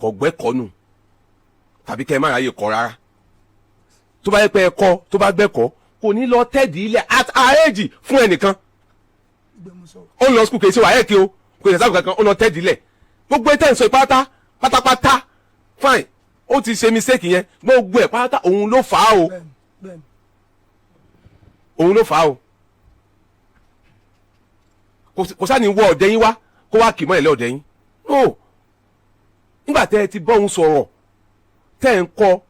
kọ gbẹ́kọ̀ nù tàbí kẹ́ ẹ má ráyè kọ rárá. Tó bá yẹ pé ẹ kọ, tó bá gbẹ́kọ̀, kò ní lọ tẹ́ẹ̀dì ilẹ̀ at her age fún ẹnìkan. Ó lọ school, kì í ṣe wàhálà kí o kò ṣe sábà kankan, ó lọ tẹ́ẹ̀dì ilẹ̀. Gbogbo ẹ̀ tẹ́ ń sọ ìpátá pátápátá, fine, ó ti ṣe mistake yẹn, gbogbo ẹ̀ pátá òun ló fà á o. Bẹ́ẹ̀ni. Òun ló fà á o. Kò sáà ní wọ ọ̀dẹ yín wá kó wá kì mọ́ ẹ̀lẹ́ ọ̀dẹ yín no. Nígbà tẹ́ ẹ ti bọ́ òun sọ̀rọ̀, tẹ́ ẹ ń kọ́,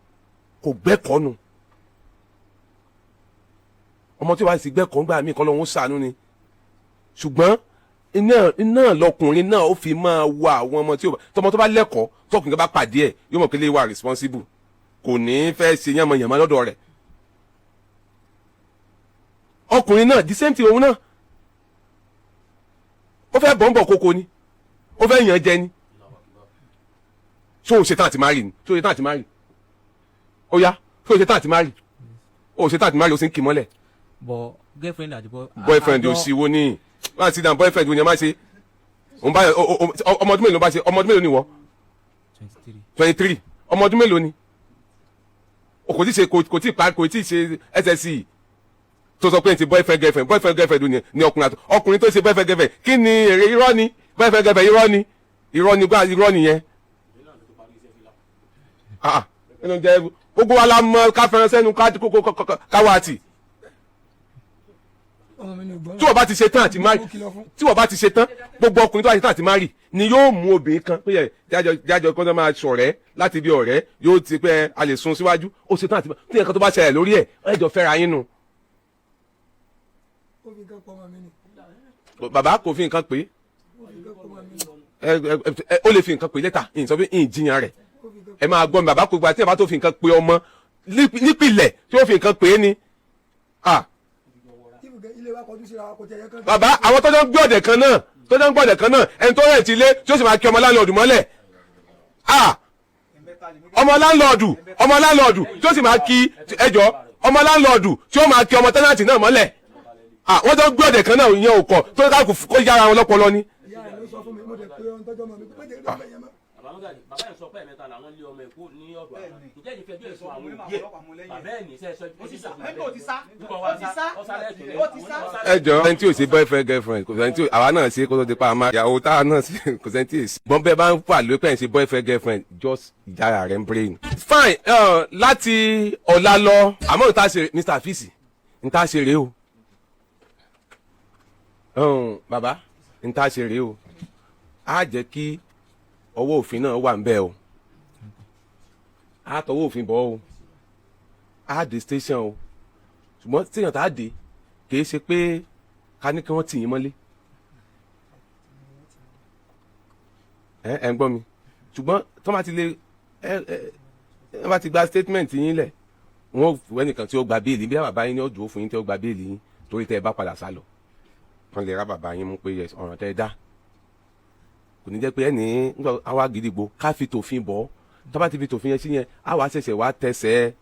kò gbẹ́kọ̀ọ́ nu. Ọmọ tí wàá sì gbẹ́kọ̀ọ́ ńgbà míì kọ́ lóun ṣàánú ni, ṣùgbọ́n iná lọkùnrin náà ó fi máa wọ àwọn ọmọ tí ó tọmọ tó bá lẹ́kọ̀ọ́, tọkùnrin kan bá pàdé ẹ̀, yóò mọ̀ pé lè wà responsible, kò ní fẹ́ ṣe yánmọ̀yánmọ́ lọ́dọ̀ rẹ̀. Ọkùnrin náà, the same thing, òun náà ó fẹ́ bọ̀ǹbọ̀ kókó ni, ó fẹ́ yàn jẹ ni. Ṣó o ṣe tán àti marry ni? Ṣó o ṣe tán àti marry? Ó yá, ṣó o ṣe tán àti marry? Ó ṣe tán àti marry, ó sì ń kì mọ́lẹ̀. But girlfriend àti boy. Boyfriend ò sí wo ní wọ́n ti dàn. Boyfriend wo ni ẹ máa ṣe? Òun bá ọmọ ọdún mélòó ló bá ṣe? Ọmọ ọdún mélòó ni wọ́? 23. 23. Ọmọ ọdún mélòó ni o? Kò tí ṣe, kò tí pa, kò tí ṣe SSC tó sọ pé ti boyfriend, girlfriend, boyfriend, girlfriend ni ọkùnrin àti ọkùnrin tó ṣe boyfriend, girlfriend. Kí ni èrè? Irọ́ ni boyfriend, girlfriend, irọ́ ni, irọ́ ni gbá, irọ́ nìyẹn. Ah, nínú jẹ gbogbo wa la mọ ká fẹ́ràn sẹ́nu ká káwá àtì. Ọmọ mi ni ò gbọ́. Tí wọ́n bá ti ṣe tán àti marry, Ó kìlọ̀ fún. tí wọ́n bá ti ṣe tán, gbogbo ọkùnrin tó bá ṣe tán àti marry ni yóò mú obìnrin kan pé ẹ jájọ jájọ kó tó máa ṣọ̀rẹ́ láti bí ọ̀rẹ́, yóò ti pé a lè sun síwájú. Ó ṣe tán àti tí nǹkan tó bá ṣẹlẹ̀ lórí ẹ̀, ẹ jọ fẹ́ra yín nu. Ó fi nǹkan pọ̀ ọmọ mi ni. Bàbá, kò fi nǹkan pé. Ó fi nǹkan pọ̀ ọmọ mi ni. Ẹ ó lè fi nǹkan pé lẹ́tà ìyìn sọ pé ìyìn jiyàn rẹ̀. Ẹ máa gbọ́ mi, bàbá, kò gba tí ẹ bá tó fi nǹkan pé ọmọ nípìnlẹ̀ tí ó fi nǹkan pé ni. Ah. Ilé wa kọjú síra wa, kò tẹ̀ yẹ kán. Bàbá, àwọn tọ́jọ́ ń gbé ọ̀dẹ̀ kan náà, tọ́jọ́ ń gbé ọ̀dẹ̀ kan náà, ẹni tó rẹ̀ ti lé tí ó sì máa kí ọmọ landlord mọ́lẹ̀. Ah, ọmọ landlord, ọmọ landlord tí ó sì máa kí ẹjọ́, ọmọ landlord tí ó máa kí ọmọ tenant náà mọ́lẹ̀. Ah, wọ́n jọ ń gbé ọ̀dẹ̀ kan náà, ìyẹn ò kọ̀ tó ká kó yára wọn lọ́pọlọ ni. Sọ fún mi, mo dẹ̀ pé ohun tọ́jọ́ mọ́ mi pé méje rí ọmọ yẹn mọ́. Bàbá Mọ́gàjì, bàbá yẹn sọ pé ẹ̀mẹ́ta làwọn lé ọmọ Èkó ní ọ̀dọ̀ àwọn. Ǹjẹ́ ìfẹ́ bí èso àwọn òbí ẹ̀ bàbá ẹ̀ ní sẹ́ sọ? Ó ti sá, ó ti sá, ó ti sá, ó ti sá. Ẹ jọ, ẹni tí ò ṣe boyfriend girlfriend, kò sẹ́ni tí ò, àwa náà ṣe kó tó di pa àmà ìyàwó táwa náà ṣe, kò sẹ́ni tí ì ṣe. Gbọ́n bẹ́ẹ̀ bá ń fà lópẹ́ ń ṣe boyfriend girlfriend, just ìjára rẹ̀ ń brain. Fine, láti ọ̀la lọ, àmọ́ ìta ṣe Mr. Afisi ń ta ṣe rèé o. Bàbá ń ta ṣe rèé o, á jẹ́ kí ọwọ́ òfin náà wà ń bẹ̀ o, á tọwọ́ òfin bọ̀ o, á dé station o. Ṣùgbọ́n téèyàn tá a dé, kì í ṣe pé ká ní kí wọ́n tì yín mọ́lé. Ẹ ń gbọ́ mi? Ṣùgbọ́n tó bá ti lè ẹ bá ti gba statement yín lẹ̀, wọ́n fún ẹnìkan tí ó gba béèlì bí bàbá yín ní ó dúró fún yín, tí ó gba béèlì yín, torí tẹ́ ẹ bá padà sá lọ, wọ́n lè rá bàbá yín mú pé yes, ọ̀ràn tẹ́ ẹ dá kò ní jẹ́ pé ẹnì nígbà àwa gidigbo ká fi tòfin bọ̀. Tó bá ti fi tòfin yẹn sí yẹn, á wàá ṣẹ̀ṣẹ̀ wá tẹsẹ̀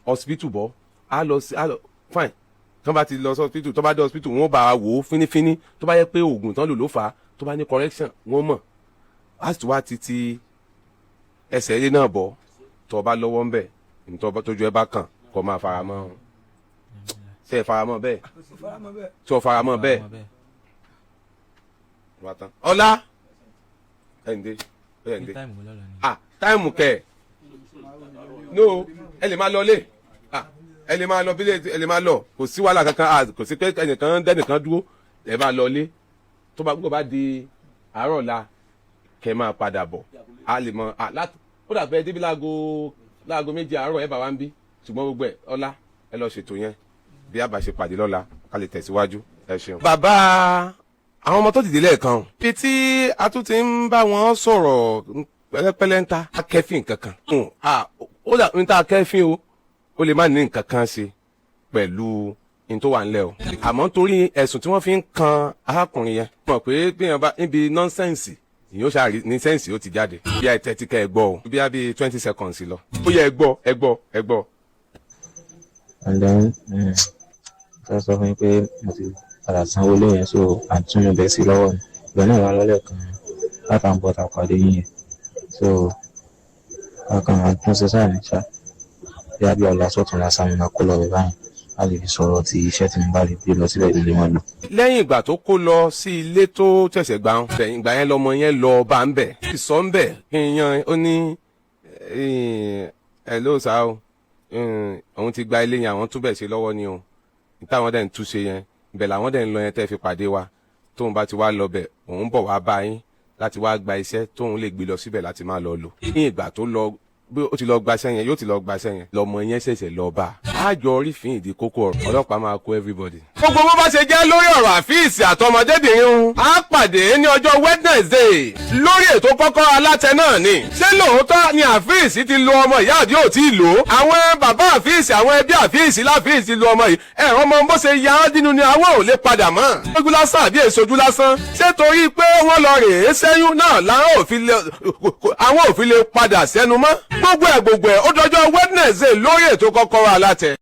hospital bọ̀, á lọ sí, á lọ. Fine, tó bá ti lọ sí hospital, tó bá dé hospital, wọ́n bá a wò ó fínífíní. Tó bá yẹ pé oògùn tán lò ló fà á, tó bá ní correction, wọ́n mọ̀. Á sì tún wá ti ti ẹsẹ̀ ilé náà bọ̀. Tó bá lọ́wọ́ ń bẹ̀, nítorí tójú ẹ bá kàn kó máa fara mọ́. Ṣe é fara mọ́ bẹ́ẹ̀? Mo fara mọ́ bẹ́ẹ̀. Tí o fara mọ́ bẹ́ẹ̀? Wá tán ọlá, ẹ̀ ń dé, ẹ̀ ń Ní dé. Time wo lọ́la ni? Ah, time kẹ̀, no, ẹ lè máa lọ lé. Ah, ẹ lè máa lọ bílẹ̀, ẹ lè máa lọ, kò sí wàhálà kankan. Ah, kò sí pé ẹnìkan dẹ́nìkan dúró, ẹ máa lọ lé. Tó bá gbọ́ bá di àárọ̀ la kẹ́ máa padà bọ̀, a lè mọ. Ah, láti ó dàbẹ́ débi láago 2 àárọ̀ ẹ bá wa ń bí. Ṣùgbọ́n gbogbo ẹ ọlá, ẹ lọ ṣètò yẹn bí a bá ṣe pàdé lọ́la, ká lè tẹ̀síwájú. Ẹ ṣeun. Bàbá àwọn ọmọ tó dìde lẹ́ẹ̀kan, ibi tí a tún ti ń bá wọn sọ̀rọ̀ pẹ́lẹ́pẹ́lẹ́ ń ta akẹ́fìn kankan. Ó dà ń ta akẹ́fìn o, ó lè má ní nǹkan kan ṣe pẹ̀lú n tó wà ńlẹ̀ o, àmọ́ torí ẹ̀sùn tí wọ́n fi ń kan arákùnrin yẹn, mọ̀ pé bí yẹn bá níbi nonsense ìyẹn ó ṣàrí ní sense ó ti jáde. Bí a tẹ́tí kẹ́ ẹ gbọ́ o, bí a bí 20 seconds lọ, ó yẹ ẹ gbọ́, ẹ gbọ́, ẹ gbọ́. And then fẹ́ sọ fún yín pé mo ti padà sanwó lé yẹn, so àtúnyẹ̀ bẹ́ẹ̀ sí lọ́wọ́ ni. Ìgbà náà wà lọ́lẹ̀ kan látàǹbọ̀ tá a pàdé yín yẹn, so akàn àtúnṣe sáà ní ṣá bí abí ọ̀la sọ̀tún lásán mi máa kó lọ bẹ̀ báyìí, a lè fi sọ̀rọ̀ ti iṣẹ́ tí mo bá lè gbé lọ síbẹ̀ lè máa lò. Lẹ́yìn ìgbà tó kó lọ sí ilé tó ṣẹ̀ṣẹ̀ gbà ń bẹ̀, ìgbà yẹn lọmọ yẹn lọ bá ń bẹ̀ sọ ń bẹ̀ kí n yan. Ó ní ẹ ló sá o, òun ti gba ilé yẹn, àwọn tún bẹ̀ ṣe lọ́wọ́ ni o, táwọn dẹ̀ ń túnṣe yẹn ibẹ̀ làwọn dẹ̀ ń lọ yẹn tẹ́ fi pàdé wa. Tóun bá ti wá lọ bẹ̀, òun bọ̀ wá bá yín láti wá gba iṣẹ́ tóun lè gbé lọ síbẹ̀ láti máa lọ lò. Ní ìgbà tó lọ, bí ó ti lọ gbaṣẹ́ yẹn, yóò ti lọ gbaṣẹ́ yẹn, lọmọ yẹn ṣẹ̀ṣẹ̀ lọ bá a. Àjọ orífín ìdí kókó ọ̀rọ̀, ọlọ́pàá máa kó everybody. Gbogbo bó bá ṣe jẹ́ lórí ọ̀rọ̀ àfíìsì àtọmọdébìnrin ń á pàdé ní ọjọ́ Wednesday lórí ètò Kọ́kọ́rọ́ Alátẹ náà ni. Ṣé lóòótọ́ ni àfíìsì ti lo ọmọ ìyá àbí ò tí ì lò ó? Àwọn bàbá àfíìsì, àwọn ẹbí àfíìsì láfíìsì lo ọmọ yìí, ẹ̀rọ ọmọ bó ṣe ya á dínú ni àwọn ò lè padà mọ́. Ojú lásán àbí èsojú lásán? Ṣé torí pé wọ́n lọ rèé sẹ́yún náà làwọn ò fi lè padà sẹ́nu mọ́? Gbogbo ẹ̀ gbogbo ẹ̀, ó dọjọ́ Wednesday lórí ètò Kọ́kọ́rọ́ Alátẹ.